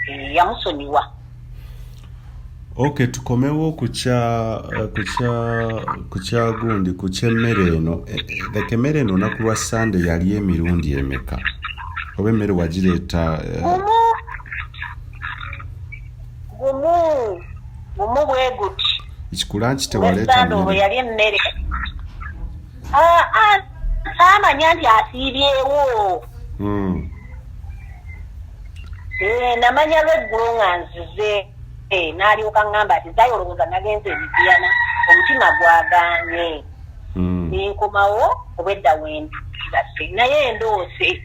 Yamusonyiwa. Okay, tukomewo ku kya ku kya ku kya gundi, ku ky'emmere eno. Like emmere eno olunaku lwa Sande yali emirundi emeka? Oba emmere wagireeta? Gumu gumu gumu bwe guti. Ekikulanki tewaleeta Sande olwo mmere? Yali emmere. Ah, ah, saamanya nti asiibyewo. Namanya lweggulo nga nzize, n'alyoka ŋŋamba nti Zaayi olowooza nagenze emipiyana, omutima gwagaanye. Nenkomawo obwedda wendibase, naye ndoose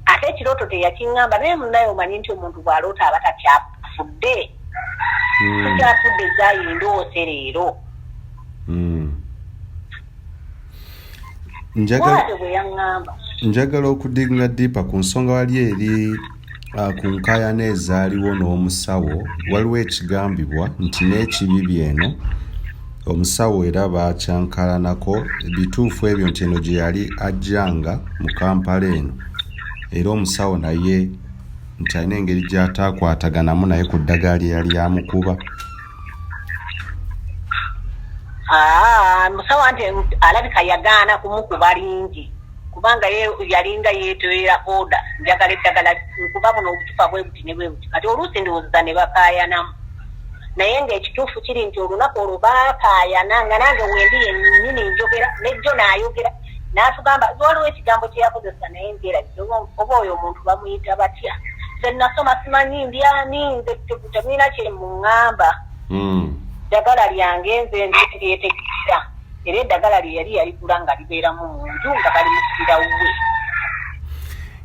ate ekirooto teyakiŋŋamba, naye munaye omanyi nti omuntu bw'aloota aba takyafudde. Takyafudde Zaayi, ndoose leero. Bw'atyo bwe yaŋŋamba. Njagala okudiginga deeper ku nsonga wali eri ku nkaayana ezaaliwo n'omusawo. Waliwo ekigambibwa nti n'ekibibi eno omusawo era baakyankalanako. Bituufu ebyo nti eno gye yali ajjanga mu Kampala eno era omusawo naye nti alina engeri gy'ataakwataganamu naye ku ddagala lye yali amukuba? Ah, musawo nti alabika yagaana kumukuba lingi, kubanga ye yalinga yeeteera order, njagala eddagala nkuba buno obucupa bwe buti ne bwe buti. Kati oluusi ndowooza ne bakaayanamu, naye ng'ekituufu kiri nti olunaku olwo baakaayana nga nange wendi yennyini njogera nejjo naayogera n'atugamba waliwo ekigambo kye yakozesa, naye njerabidde oba oyo omuntu bamuyita batya. Nze nasoma simanyi ndyani, nze temulina kye muŋŋamba. Ddagala lyange nze ndyetegerera, era eddagala lye yali yaligula nga libeeramu mu nju nga balimukubira wuwe.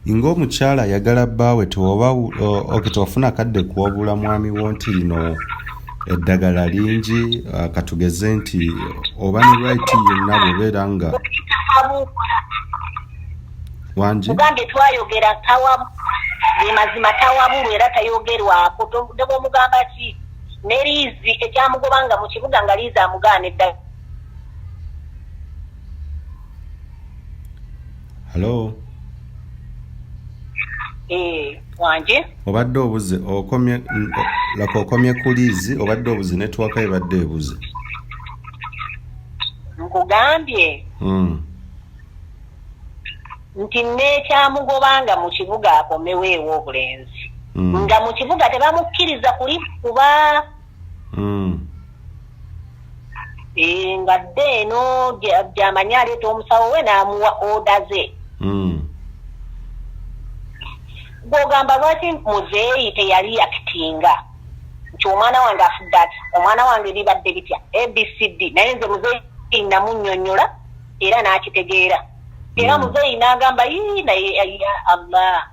Ng'omukyala ayagala bbaawe, tewoba okay, tewafuna kadde kuwabula mwami wo nti lino eddagala lingi, katugeze nti oba ne right yonna bw'obeera nga wangi? Kugambye twayogera tawabu, ge mazima tawabulwa era tayogerwako. Ne bw'omugamba ki ne liizi ekyamugobanga mu kibuga nga liizi amugaana eddagala. Hallo? Wanje. Obadde obuze, okomye laka, okomye ku liizi, obadde obuze, network ebadde ebuze. Nkugambye. Nti n'ekyamugobanga mu kibuga akomewo ew'obulenzi, nga mu kibuga tebamukkiriza kulikuba. Nga dde eno gyamanyi aleeta omusawo we n'amuwa order ze. Gwogamba lwaki muzeeyi teyali yakitinga nti omwana wange afudde ati, omwana wange bibadde bitya, ABCD? Naye nze muzeeyi namunnyonnyola era n'akitegeera era. Muzeeyi n'agamba, "Yii, naye ya Allah,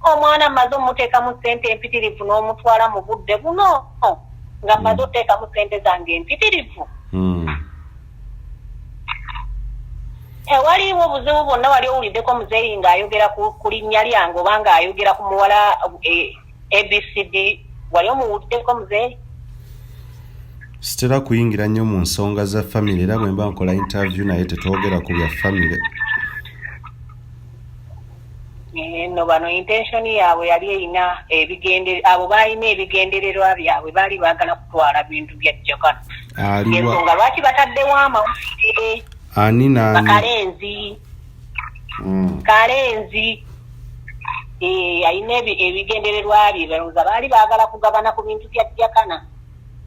omwana mmaze omuteekamu ssente empitirivu n'omutwala mu budde buno nga mmaze oteekamu ssente zange empitirivu." Tewaliiwo buzibu bwonna. Wali owuliddeko muzeeyi ng'ayogera ku linnya lyange oba ng'ayogera ku muwala ABCD? Wali omuwuliddeko muzeeyi? Sitera kuyingira nnyo mu nsonga za famire, era bwe mba nkola interview naye tetwogera ku bya famire. Nno bano intention yaabwe yali erina ebigende, abo baalina ebigendererwa byabwe, baali baagala kutwala bintu bya Jakana. Aliwa? Ensonga lwaki bataddewo amawulire. Ani naani? Bakalenzi. Kalenzi alina ebigendererwa bye, balowooza baali baagala kugabana ku bintu bya Jakana,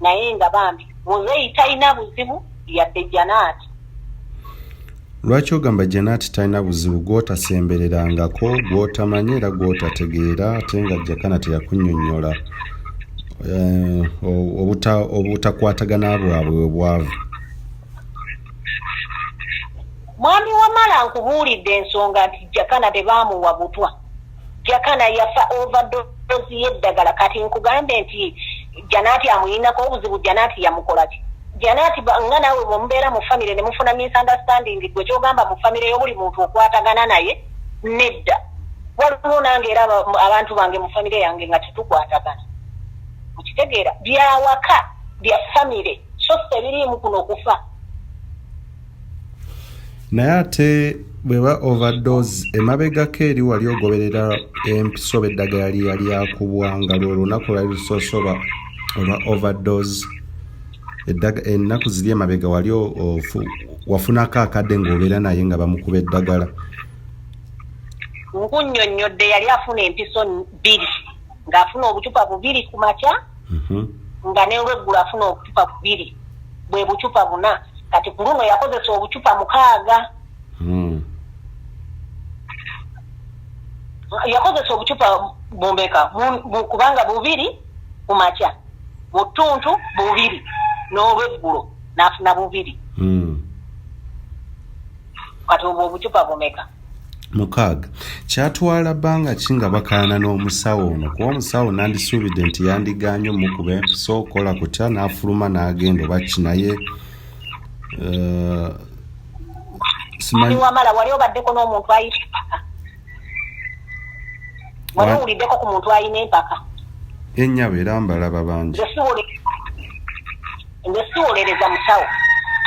naye nga bambi muzeeyi talina buzibu yadde Janaati. Lwaki ogamba Janaati talina buzibu, gw'otasembererangako, gw'otamanyi era gw'otategeera, ate nga Jakana teyakunnyonnyola obutakwatagana bwabwe bwe bwavu? Mwami Wamala, nkubuulidde ensonga nti Jakana tebaamuwa butwa. Jakana yafa overdose y'eddagala. Kati nkugambe nti Janaati amuyinako obuzibu? Janaati yamukola ki? Janaati nga naawe bwemubeera mu famire ne mufuna misunderstanding, gwe kyogamba mu famire y'obuli muntu okwatagana naye? Nedda, waliwo nange era abantu bange mu famire yange nga tetukwatagana. Mukitegeera, byawaka, bya famire, so tebiriimu kuno kufa. Naye ate bweba overdose, emabegako eri wali ogoberera empiso oba eddagala lye yali akubwa nga lwe olunaku lwali lusoose oba olwa overdose? Ennaku ziri emabega wali wafunako akadde ng'obeera naye nga bamukuba eddagala? Nkunnyonnyodde, yali afuna empiso bbiri, ng'afuna obucupa bubiri ku makya, nga n'olweggulo afuna obucupa bubiri, bwe bucupa buna. Kati ku luno yakozesa obucupa 6. Yakozesa obucupa bumeka? Kubanga bubiri ku makya, mu ttuntu bubiri, n'olweggulo n'afuna bubiri. Kati obwo obucupa bumeka? 6. Kyatwala bbanga ki nga bakaana n'omusawo ono? Kuba omusawo nandisuubidde nti yandigaanye omukuba empiso, okola kutya n'afuluma n'agenda oba ki, naye simanyi. Wamala, wali obaddeko n'omuntu ayina empaka? Wali owuliddeko ku muntu ayina empaka? Ennyabo, era mbalaba bangi. Nze siwolereza musawo.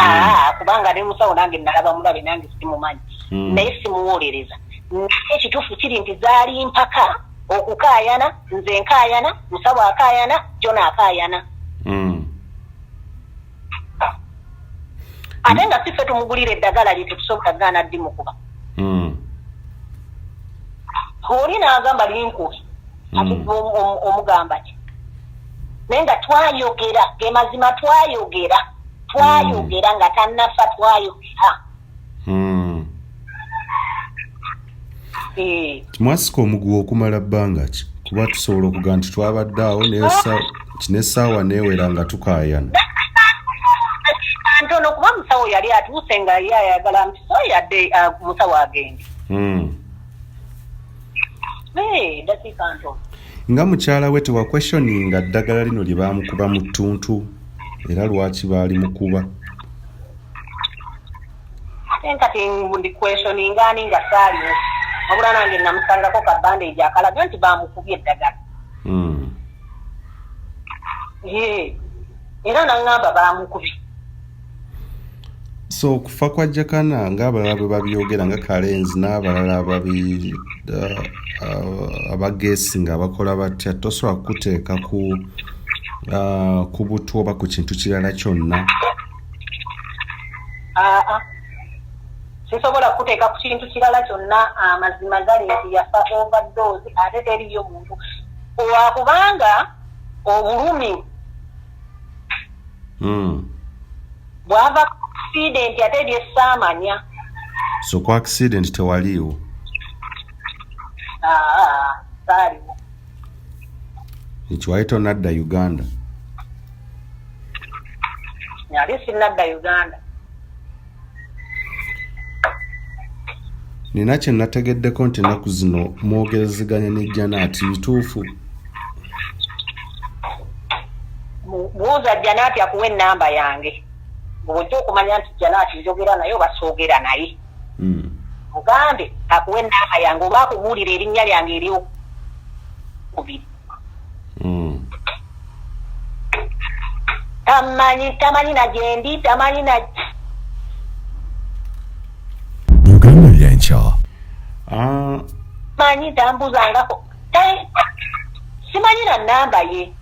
Aa, kubanga ne musawo nange nalaba mulabe, nange simumanyi. Naye simuwolereza. Naye ekituufu kiri nti zaali mpaka okukaayana, nze nkaayana, musawo akaayana, Jona akaayana. Ate nga si ffe tumugulira eddagala lye, tetusobola gaana ddimukuba. Oli n'agamba linkubi, ati omugamba ki? Naye nga twayogera, ge mazima, twayogera, twayogera nga tannafa, twayogera. Mwasika omuguwa okumala bbanga ki? Kuba tusobola okugamba nti twabadde awo n'essaawa neewera nga tukaayana. Ntono, kuba musawo yali atuuse nga ye ayagala mpiso yadde, musawo agende. Dakiika ntono. Nga mukyala we, tewaquestioninga ddagala lino lye baamukuba mu ttuntu, era lwaki baali mukuba? Ate kati ndi questioninga ani nga saaliwo? Wabula nange namusangako ka bandage akalaga nti bamukubye eddagala. Ye era naŋŋamba bamukubye. So okufa kwa Jakana, ng'abalala bwe babyogera, nga Kalenzi n'abalala ababi abageesi nga bakola batya, tosobola kukuteeka ku butu oba ku kintu kirala kyonna? Aa, sisobola. Kuteeka ku kintu kirala kyonna. Amazima gali nti yafa overdose, ate teriyo muntu, lwakubanga obulumi bwava accident, ate byessaamanya. So ku accident tewaliiwo? Aa, saaliwo. Ekyo wali tonadda Uganda? Nali sinnadda Uganda. Nina kye nategeddeko nti ennaku zino mwogerezeganya ne Janaati, bituufu? Buuza Janaati akuwa ennamba yange, bw'ojja okumanya nti Janaati njogera naye oba soogera naye. Mugambe akuwa ennamba yange oba akubuulira erinnya lyange eryokubiri. Tamanyi, tamanyi na gyendi, tamanyi na Uganda Lyenkya. Ah, manyi, tambuzangako. Simanyi na namba ye.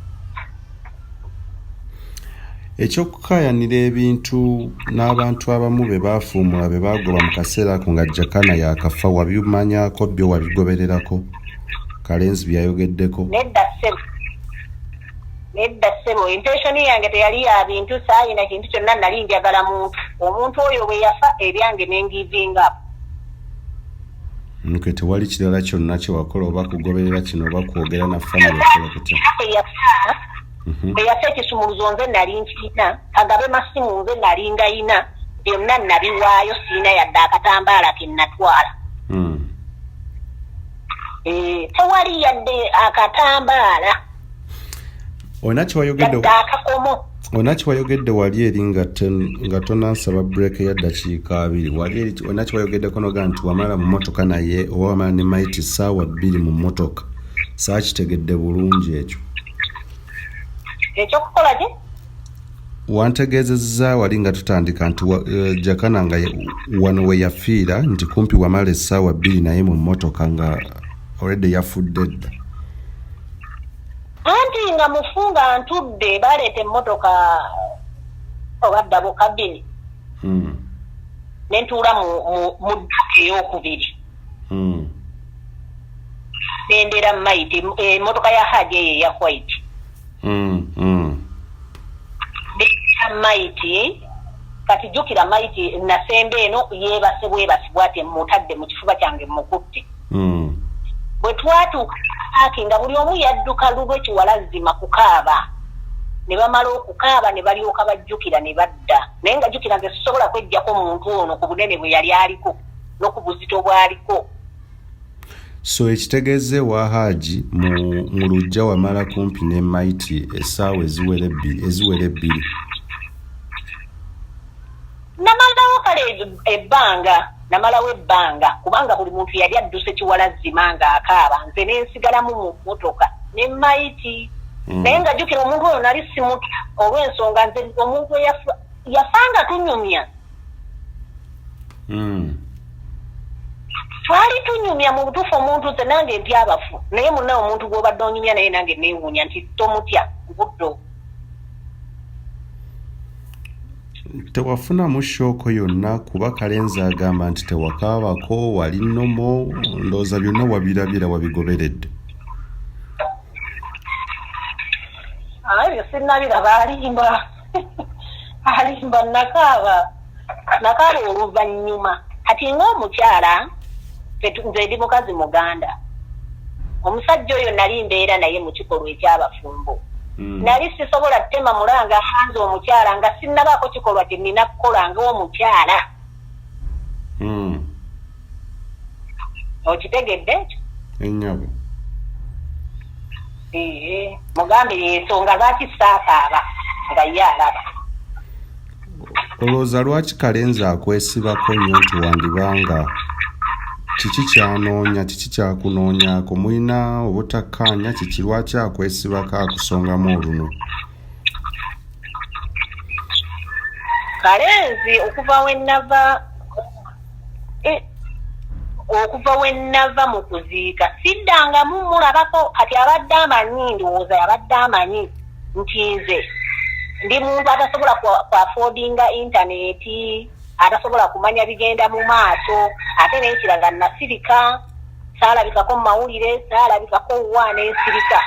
Ekyokukaayanira ebintu n'abantu abamu be baafuumula, be baagoba mu kaseera ako nga Jakana yakafa, wabimanyako byo? Wabigobererako, Kalenzi byayogeddeko? Nedda ssebo, nedda ssebo. Intention yange teyali ya bintu, saayina kintu kyonna. Nali njagala muntu. Omuntu oyo bwe yafa, ebyange ne ngiving up. Okay, tewali kirala kyonna kyewakola, oba kugoberera kino, oba kwogera na family, okola kutya? Bwe yafa, bwe yafa, ekisumuluzo nze nali nkirina, kagabe masimu nze nali ngayina, byonna nabiwaayo. Siina yadde akatambaala ke natwala. Eh, tewali yadde akatambaala, Olina kyewayogedde yadde akakomo. Olina kyewayogedde wali eri nga tonansaba break ya ddakiika 20. Wali eri olina kyewayogeddeko noga nti wamala mu motoka naye, oba wamala ne maiti ssaawa 2 mu motoka. Saakitegedde bulungi ekyo. Ekyokukola ki? Wantegeezezza wali nga tutandika nti Jakana nga wano we yafiira, nti kumpi wamala essaawa 2 naye mu mmotoka nga already yafudde dda. Anti nga mufu, nga ntudde, baleeta emmotoka oba double cabin, nentuula mu dduka eyokubiri, nendera maiti, emmotoka ya Haji eyo eya white. Nendera maiti. Kati jjukira, maiti nasemba eno yeebase bwebasi bwati, mutadde mu kifuba kyange, mukutte. Bwe twatuuka paaki, nga buli omu yadduka lulwe kiwalazzima kukaaba, ne bamala okukaaba ne balyoka bajjukira ne badda. Naye nga jjukira, nze sisobola kweggyako muntu ono ku bunene bwe yali aliko n'oku buzito bw'aliko. So ekitegeeza ewa Haaji mu luggya wamala kumpi ne maiti essaawa eziwera 2? Namalawo kale ebbanga, namalawo ebbanga, kubanga buli muntu yali adduse kiwalazzima ng'akaaba, nze nensigalamu mu mmotoka ne maiti. Naye nga jjukira, omuntu oyo nali simutya, olw'ensonga nze omuntu yafa nga tunyumya. Twali tunyumya mu butuufu. Omuntu nze nange ntya abafu, naye munna omuntu gw'obadde onyumya naye, nange neewuunya nti tomutya ku budde obwo. Tewafunamu shock yonna? Kuba Kalenzi agamba nti tewakaabako, wali normal, ndowooza byonna wabirabira, wabigoberedde. Ah, ebyo sinnabiraba, alimba, alimba. Nakaaba, nakaaba oluvannyuma. Kati ng'omukyala, nze ndi mukazi muganda, omusajja oyo nali mbeera naye mu kikolwa ekyabafumbo. Nali sisobola ttema mulanga nze omukyala nga sinnabaako kikolwa kye nnina kukola ng'omukyala. Okitegedde ekyo? Ennyabo. Ee, mugambe yensonga lwaki saakaaba nga ye alaba. Olowooza lwaki Kalenzi akwesibako nnyo, nti wandibanga kiki kyanoonya, kiki kyakunoonyaako? Mulina obutakkaanya kiki? Lwaki akwesibako, akusongamu olunwe? Kalenzi okuva we nava mu kuziika siddangamu mulabako. Kati abadde amanyi, ndowooza yabadde amanyi nti nze ndi muntu atasobola ku affordinga intaneti. Atasobola kumanya bigenda mu maaso. Ate n'ekirala, nasirika, saalabikako mu mawulire, saalabikako wa, nensirika.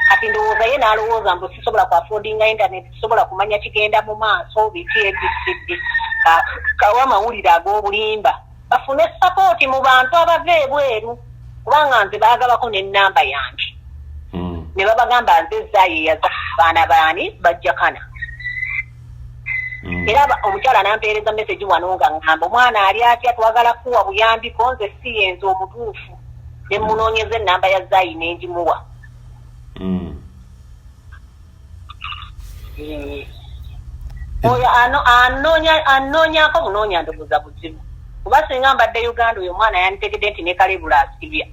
Kati ndowooza ye n'alowooza mbu sisobola ku affordinga internet, sisobola kumanya kigenda mu maaso, biki, ABCD. Kawa amawulire ag'obulimba bafune support mu bantu abava ebweru, kubanga nze baagabako n'ennamba yange. Ne babagamba nze Zaayi yaza baana baani bajjakana. Era omukyala nampeereza message wano nga ŋŋamba, "Omwana ali atya? Twagala kuwa buyambiko." Nze si yenze omutuufu, ne munoonyeza ennamba ya Zaayi nengimuwa. Oyo anoonyako bunoonya, ndowooza buzibu, kuba singa mbadde Uganda, oyo omwana yanditegedde nti ne kalebula asibya.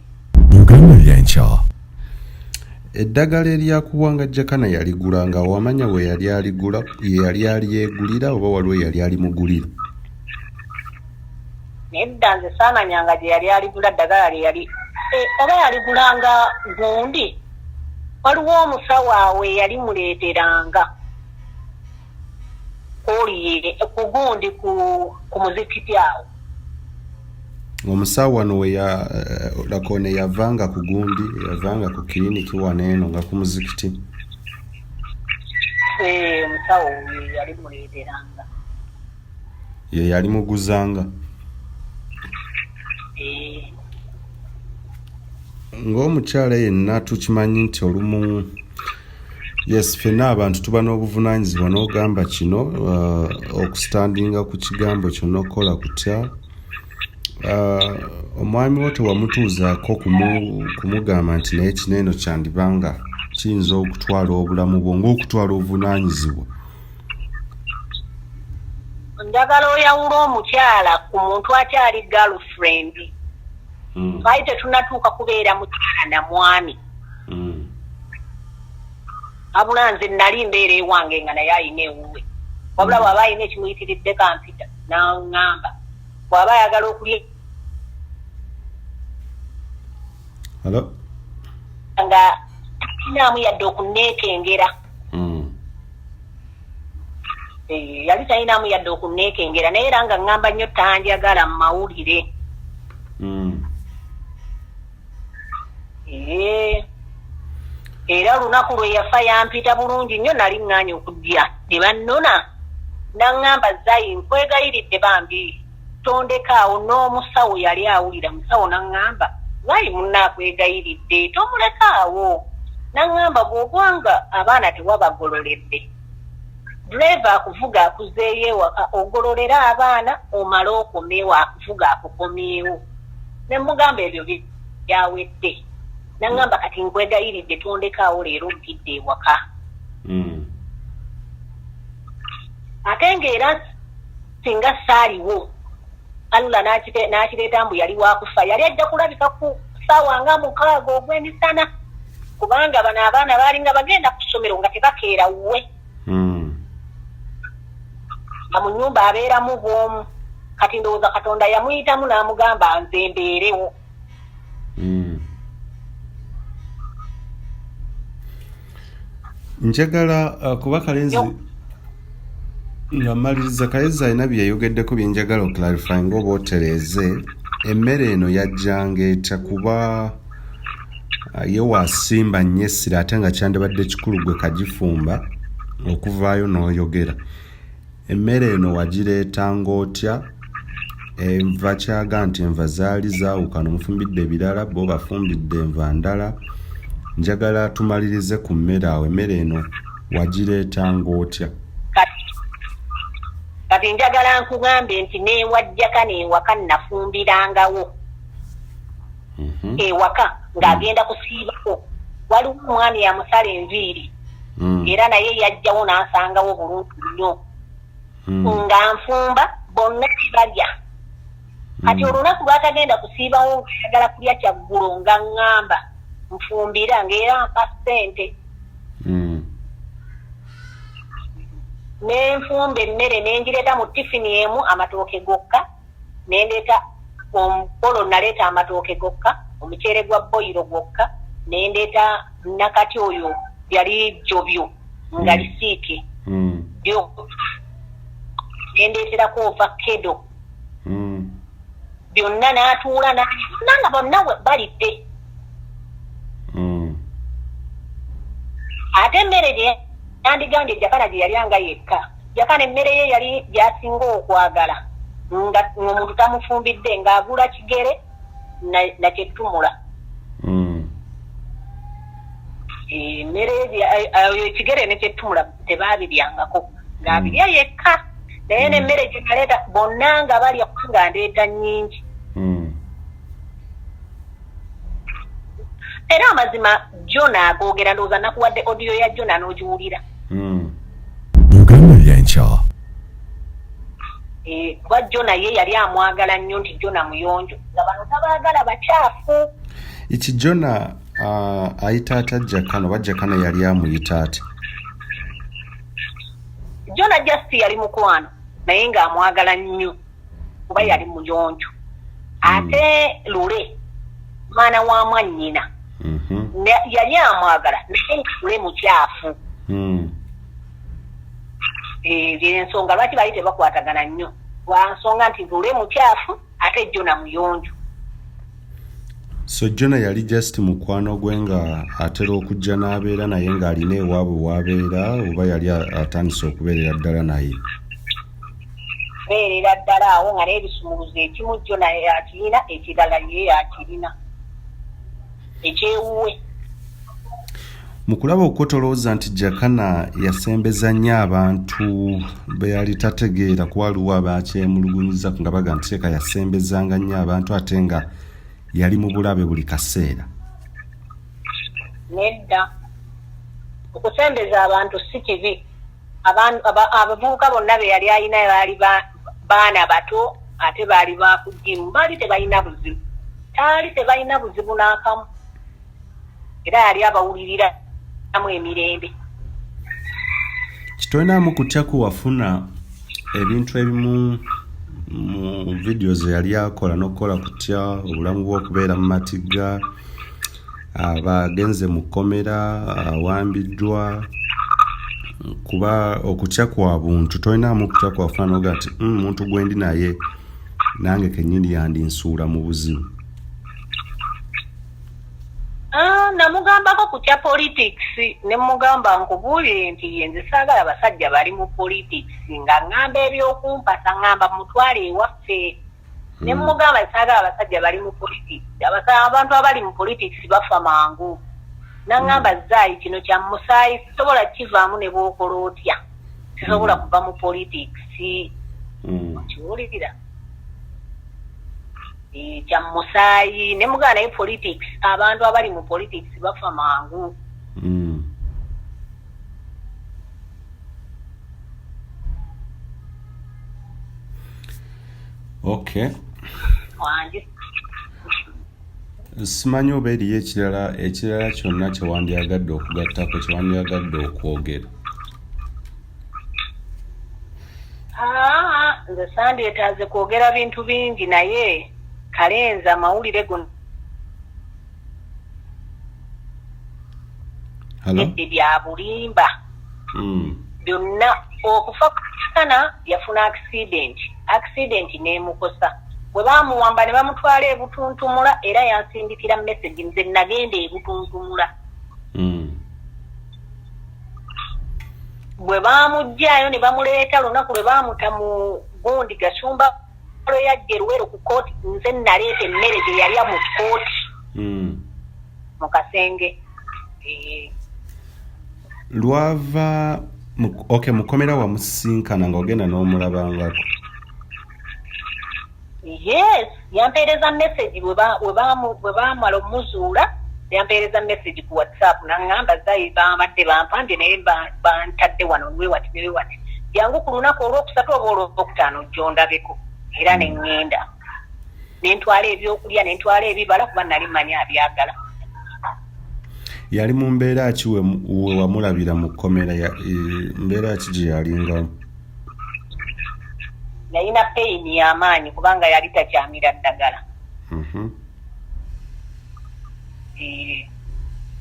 Uganda Lyenkya. Eddagala eryakubwanga Jakana yaligula nga wamanya we yali aligula? Ye yali alyegulira oba waliwo yali alimugulira? Nedda, nze saamanyanga gye yali aligula ddagala lye yali oba yaligulanga gundi. Waliwo omusawo awe yali muleeteranga oli ku gundi ku muzikiti awo. Omusawo wano we ya lakone yavanga ku gundi, yavanga ku kiriniki wano eno nga ku muzikiti. Omusawo oyo yali muleeteranga. Ye yali muguzanga? Eh. Ng'omukyala yenna, tukimanyi nti olumu, yes, ffenna abantu tuba n'obuvunaanyizibwa n'ogamba kino, okustandinga ku kigambo kyo n'okukola kutya. Omwami wo tewamutuuzaako kumugamba nti naye kino eno kyandibanga kiyinza okutwala obulamu bwo, ng'okutwala obuvunaanyizibwa? Njagala oyawula omukyala ku muntu akyali girlfriend. Twali tetunatuuka kubeera mukyala na mwami. Wabula nze nali mbeera ewange nga naye ayina ewuwe. Wabula bw'aba ayina ekimuyitiridde kampita n'aŋŋamba, bw'aba ayagala okulya Hello? nga talinaamu yadde okunneekengera. Yali talinaamu yadde okunneekengera, naye era nga ŋŋamba nnyo tanjagala mu mawulire. Era olunaku lwe yafa yampita bulungi nnyo. Nali ŋŋaanye okujja ne bannona, naŋŋamba, "Zayi, nkwegayiridde bambi tondekaawo." N'omusawo yali awulira, musawo naŋŋamba, "Zayi munnaakwegayiridde tomulekaawo." Naŋŋamba, "Bw'obanga abaana tewabagololedde, driver akuvuga akuzeeyo ewaka, ogololere abaana omale okomewo, akuvuga akukomyewo." Ne mugamba ebyo byawedde. Naŋŋamba, "Kati nkwegayiridde tondekaawo leero, mpidde ewaka." Ate ng'era singa saaliwo, Allah n'akireeta mbu yali wakufa, yali ajja kulabika ku ssaawa nga 6 ogw'emisana, kubanga bano abaana baalinga bagenda ku ssomero nga tebakeera wuwe. Nga mu nnyumba abeeramu bw'omu. Kati ndowooza Katonda yamuyitamu n'amugamba nze mbeerewo. Njagala kuba Kalenzi nga mmaliriza, Kalenzi alina bye yayogeddeko bye njagala oclarify nga oba otereeze. Emmere eno yajjanga etya? Kuba ye waasimba nnyo essira, ate nga kyandibadde kikulu gwe kagifumba okuvaayo n'oyogera. Emmere eno wagireetanga otya? Enva kyaga nti enva zaali zaawukana, omufumbidde ebirala, bo bafumbidde enva ndala. Njagala tumalirize ku mmere awo. Emmere eno wagireetanga otya? Kati njagala nkugambe nti neewajjaka neewaka nafumbirangawo. Ewaka ng'agenda kusiibako, waliwo omwami amusala enviiri. Era naye yajjawo n'ansangawo bulungi nnyo. Nga nfumba, bonna tebalya. Kati olunaku lwatagenda kusiibawo ng'ayagala kulya kyaggulo, nga ŋŋamba nfumbira, ng'era mpa ssente. Nenfumba emmere nengireeta mu tifini emu, amatooke gokka. Nendeeta omukolo, naleeta amatooke gokka, omuceere gwa boyiro gwokka, nendeeta nakati oyo yali jjobyo nga lisiike. Nendeeterako ovakedo. Byonna n'atuula n'alya nga bonna balidde. Ate emmere gye yandigambye Jakana gye yalyanga yekka, Jakana emmere ye yali gy'asinga okwagala nga omuntu tamufumbidde, ng'agula kigere na kyettumula. Emmere ye ekigere ne kyettumula tebaabiryangako, ng'abirya yekka. Naye n'emmere gye naleeta bonna nga balya, kubanga ndeeta nnyingi. Era amazima Jona agoogera, ndowooza nakuwadde audio ya Jona n'ogiwulira. Uganda Lyenkya. Kuba Jona ye yali amwagala nnyo nti Jona muyonjo, nga bano tabaagala, bakyafu. Iki Jona ayita atya Jakana, oba Jakana yali amuyita atya? Jona just yali mukwano, naye ng'amwagala nnyo kuba yali muyonjo. Ate Lule mwana wa mwannyina, yali amwagala, naye nga Lule mukyafu. Ensonga lwaki bali tebakwatagana nnyo lwansonga nti Lule mukyafu ate Jona muyonjo. So Jona yali just mukwano gwe nga atera okujja n'abeera naye ng'alina ewaabwe w'abeera, oba yali atandise okubeerera ddala naye? Beerera ddala awo, nga n'ebisumuluzo ekimu Jona akirina, ekirala ye akirina ekyewuwe. Mu kulaba okwo, tolowooza nti Jakana yasembeza nnyo abantu be yali tategeera? Kuba waliwo abakyemulugunyiza nga baga nti teeka yasembezanga nnyo abantu ate nga yali mu bulabe buli kaseera. Nedda, okusembeza abantu si kibi. Abavubuka bonna be yali alina baali baana bato, ate baali bakugimu, baali tebalina buzibu, taali tebalina buzibu n'akamu, era yali abawuliriramu emirembe. Kitolinamu kutya ku wafuna ebintu ebimu mu vidiyo ze yali akola n'okukola kutya obulamu bw'okubeera mu matigga, abagenze mu kkomera, awambiddwa, kuba okutya kwa buntu? Tolinamu kutya kwafuna noga nti muntu gwendi naye nange kennyini yandinsuula mu buzibu"? Ah, namugambako ku kya politics, ne mugamba, nkubuulire nti ye nze saagala basajja bali mu politics, nga ŋŋamba ebyokumpasa, ŋŋamba mutwale ewaffe. Ne mugamba saagala abasajja bali mu politics, abantu abali mu politics bafa mangu. Naŋŋamba, "Zaayi, kino kya musaayi, sisobola kivaamu, ne bw'okola otya sisobola kuva mu politics." Okiwulira? Kya musaayi. Ne mugamba, naye politics, abantu abali mu politics bafa mangu. Okay. Wangi. Simanyi oba eriyo ekirala kyonna kyewandyagadde okugattako, kyewandyagadde okwogera. Aa, nze sandyetaaze kwogera bintu bingi, naye kalenzi amawulire gonna Hello? Edde bya bulimba. Byonna okufa kana yafuna accident n'emukosa, bwe bamuwamba ne bamutwala ebutuntumula, era yansindikira message, nze nagenda ebutuntumula. Bwe bamugjayo ne bamuleeta, lunaku lwe bamuta mu gundi Gashumba lwe yajja eruwero ku kooti, nze naleeta emmere gye yalya mu kooti mu kasenge. Lwava okay, mukomera wamusisinkana nga ogenda n'omulabangako? Yes, yampeereza message bwe baamala omuzuula, yampeereza message ku WhatsApp naŋŋamba, "Zayi, bambadde bampambye, naye bantadde wano wewati newewati, jangu ku lunaku olwokusatu oba olwokutaano jjondabeko." Era ne ŋŋenda nentwala ebyokulya, nentwala ebibala, kuba nali mmanyi abyagala. Yali mu mbeera ki we wamulabira mu kkomera? Mbeera ki gye yalingamu? Yalina pain y'amaanyi kubanga yali takyamira ddagala.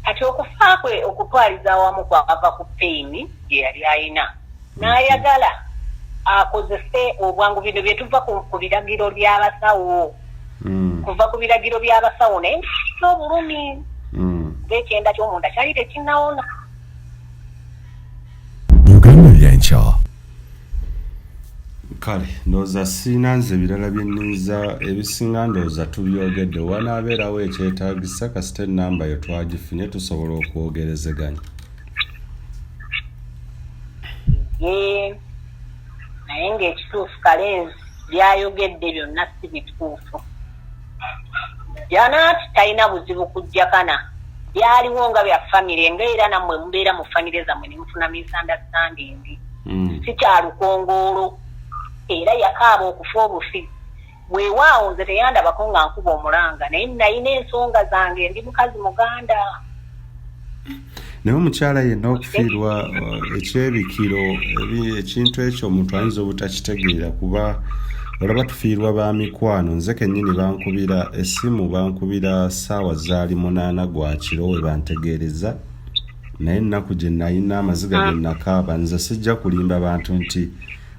Kati okufa kwe okutwaliza awamu kwava ku pain gye yali ayina n'ayagala. Akozese obwangu, bino bye tuva ku biragiro by'abasawo. Kuva ku biragiro by'abasawo, naye obulumi bw'ekyenda ky'omunda kyali tekinnawona. Uganda Byenkya. Kale ndowooza sirina nze birala byenninza, ebisinga ndowooza tubyogedde. Wanaabeerawo ekyetaagisa, kasita ennamba yo twagifunye, tusobola okwogerezeganya. Ye naye ng'ekituufu, Kalenzi byayogedde byonna si bituufu. Janaati talina buzibu kujjakana, byaliwo nga bya famire, nga era nammwe mubeera mu famire zammwe ne mufuna misunderstanding. Si kya lukongoolo, era yakaaba okufa obufi. Weewaawo nze teyandabako nga nkuba omulanga, naye nayina ensonga zange, ndi mukazi muganda. Naye omukyala yenna okufiirwa ekyebikiro, ekintu ekyo omuntu ayinza obutakitegeera, kuba olaba tufiirwa ba mikwano. Nze kennyini bankubira essimu, bankubira ssaawa zaali 8 gwa kiro we bantegeereza, naye ennaku gye nayina, amaziga ge nakaaba, nze sijja kulimba bantu nti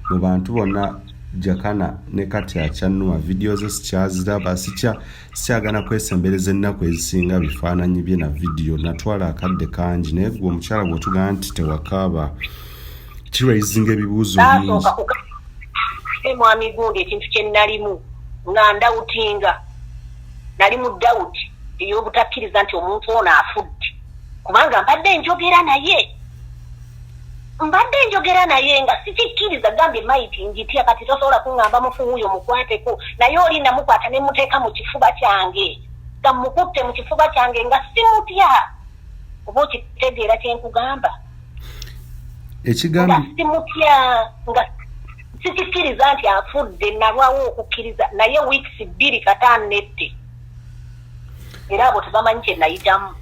mu bantu bonna Jakana ne kati akyannuma. Vidiyo ze sikyaziraba, sikyagana kwesembereza ennaku ezisinga bifaananyi bye na vidiyo. Natwala akadde kangi. Naye gwe omukyala bw'otugamba nti tewakaaba, kiraisinga ebibuuzo bingi. Saasooka kuka mwami gundi, ekintu kye nalimu nga ndoubtinga, nali mu doubt ey'obutakkiriza nti omuntu ono afudde, kubanga mbadde njogera naye, mbadde njogera naye nga sikikkiriza. Gambye maiti njitya, kati tosobola kuŋŋamba mufu wuuyo mukwateko, naye oli namukwata ne muteeka mu kifuba kyange, nga mukutte mu kifuba kyange, nga simutya. Oba okitegeera kyenkugamba? Ekigambo nga simutya, nga sikikkiriza nti afudde. Nalwawo okukkiriza naye weeks 2 kataano nette, era abo tebamanyi kye nayitamu.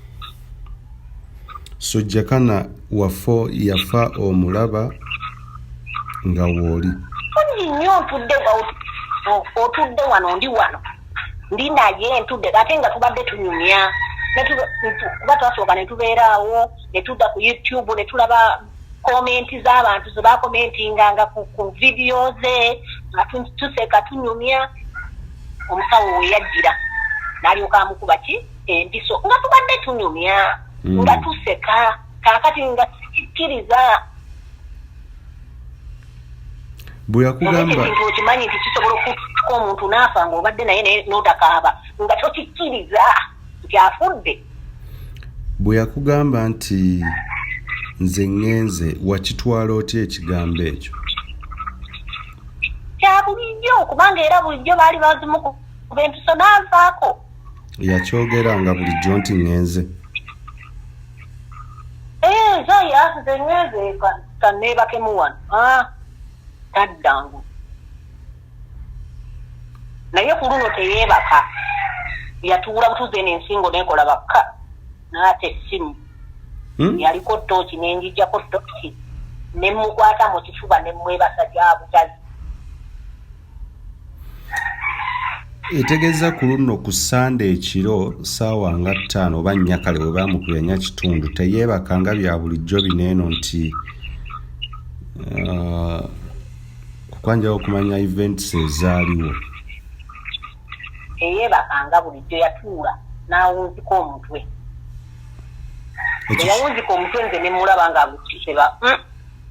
So Jakana wafo yafa omulaba nga wooli? Fungi nnyo. Ntudde, otudde wano, ndi wano, ndi naye ntudde, ate nga tubadde tunyumya. Kuba twasooka ne tubeera awo, ne tudda ku YouTube ne tulaba comment z'abantu ze bacommentinganga ku vidiyo ze, nga tuseka, tunyumya. Omusawo we yajjira n'alyoka amukuba ki empiso, nga tubadde tunyumya, nga tuseka. Kaakati nga sikikkiriza. Bwe yakugamba Ekintu okimanyi nti kisobola okutuka omuntu n'afa ng'obadde naye, naye n'otakaaba, nga tokikkiriza nti afudde. Bwe yakugamba nti nze ŋŋenze, wakitwala otya ekigambo ekyo? Kya bulijjo, kubanga era bulijjo baali bazimukuba empiso n'avaako. Yakyogera nga bulijjo nti ŋŋenze? Zaya, nze ŋŋenze, kaneebakemu wano. Ah, taddangu, naye ku luno teyeebaka, yatuula butuuzi eno ensingo nekola bakka n'ata essimu. Yaliko ttooki, nenjijjako ttooki, nemukwata mu kifuba, nemwebasa gya bugazi. Etegeeza ku luno ku Sande ekiro ssaawa nga 5 oba 4, kale we baamukubya 4:15, teyeebaka nga bya bulijjo bineeno nti kukwanjawo okumanya events ezaaliwo? Teyeebakanga bulijjo, yatuula n'awunzika omutwe. Ekyo Eyawunzika omutwe, nze nemulaba ng'agukiseba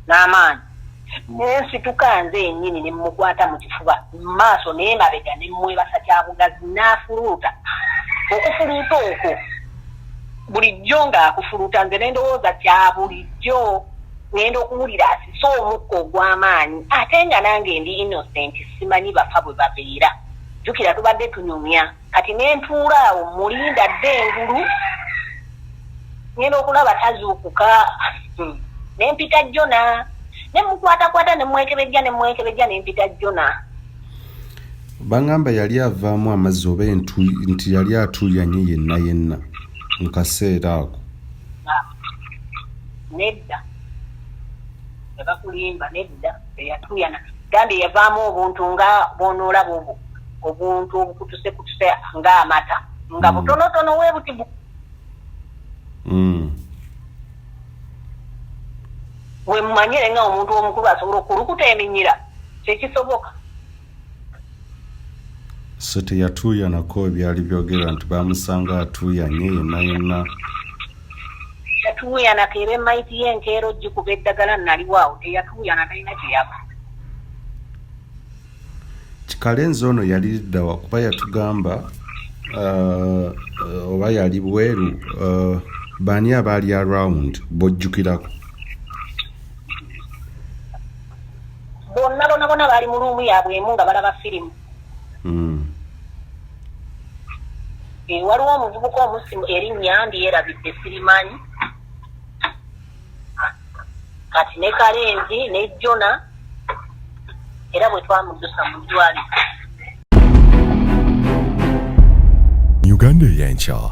n'amaanyi, nensituka nze yennyini ne mukwata mu kifuba, mu maaso n'emabega, ne mwebasa kyabugazi, n'afuluuta. Okufuluuta okwo bulijjo ng'akufuluuta, nze ne ndowooza kya bulijjo. Ngenda okuwulira asise omukka ogw'amaanyi, ate nga nange ndi innocent, simanyi bafa bwe babeera. Jjukira tubadde tunyumya. Kati nentuula awo mulinda dde engulu, ngenda okulaba tazuukuka. Nempita Jona, nemukwatakwata, nemwekebejja, nemwekebejja, nempita Jona. Baŋŋamba yali avaamu amazzi oba nti yali atuuyanye yenna yenna mu kaseera ako? Nedda, tebakulimba, nedda, teyatuuyana. Gambye yavaamu obuntu nga bwonoolaba obwo obuntu obukutusekutuse ng'amata, nga butonotono weebuti. Wemumanyire nga omuntu omukulu asobola okulukuta eminyira. Tekisoboka. So teyatuuyanako ebyali byogerwa nti bamusanga atuuyanye yenna yenna? Yatuuyanako, era emayiti y'enkeera ogikuba eddagala naliwaawo, teyatuuyana, talina kyeyaba. Kikalenzi ono yali liddawa? Kuba yatugamba oba yali bweru. Baani abaali around bojjukirako? Bonna bona bona baali mu room yaabwe emu nga balaba firimu. Eh, waliwo omuvubuka omusimu erinnya ndyerabidde, sirimanyi kati, ne Kalenzi ne Jona, era bwe twamuddusa mu ddwaliro. Uganda ey'enkya.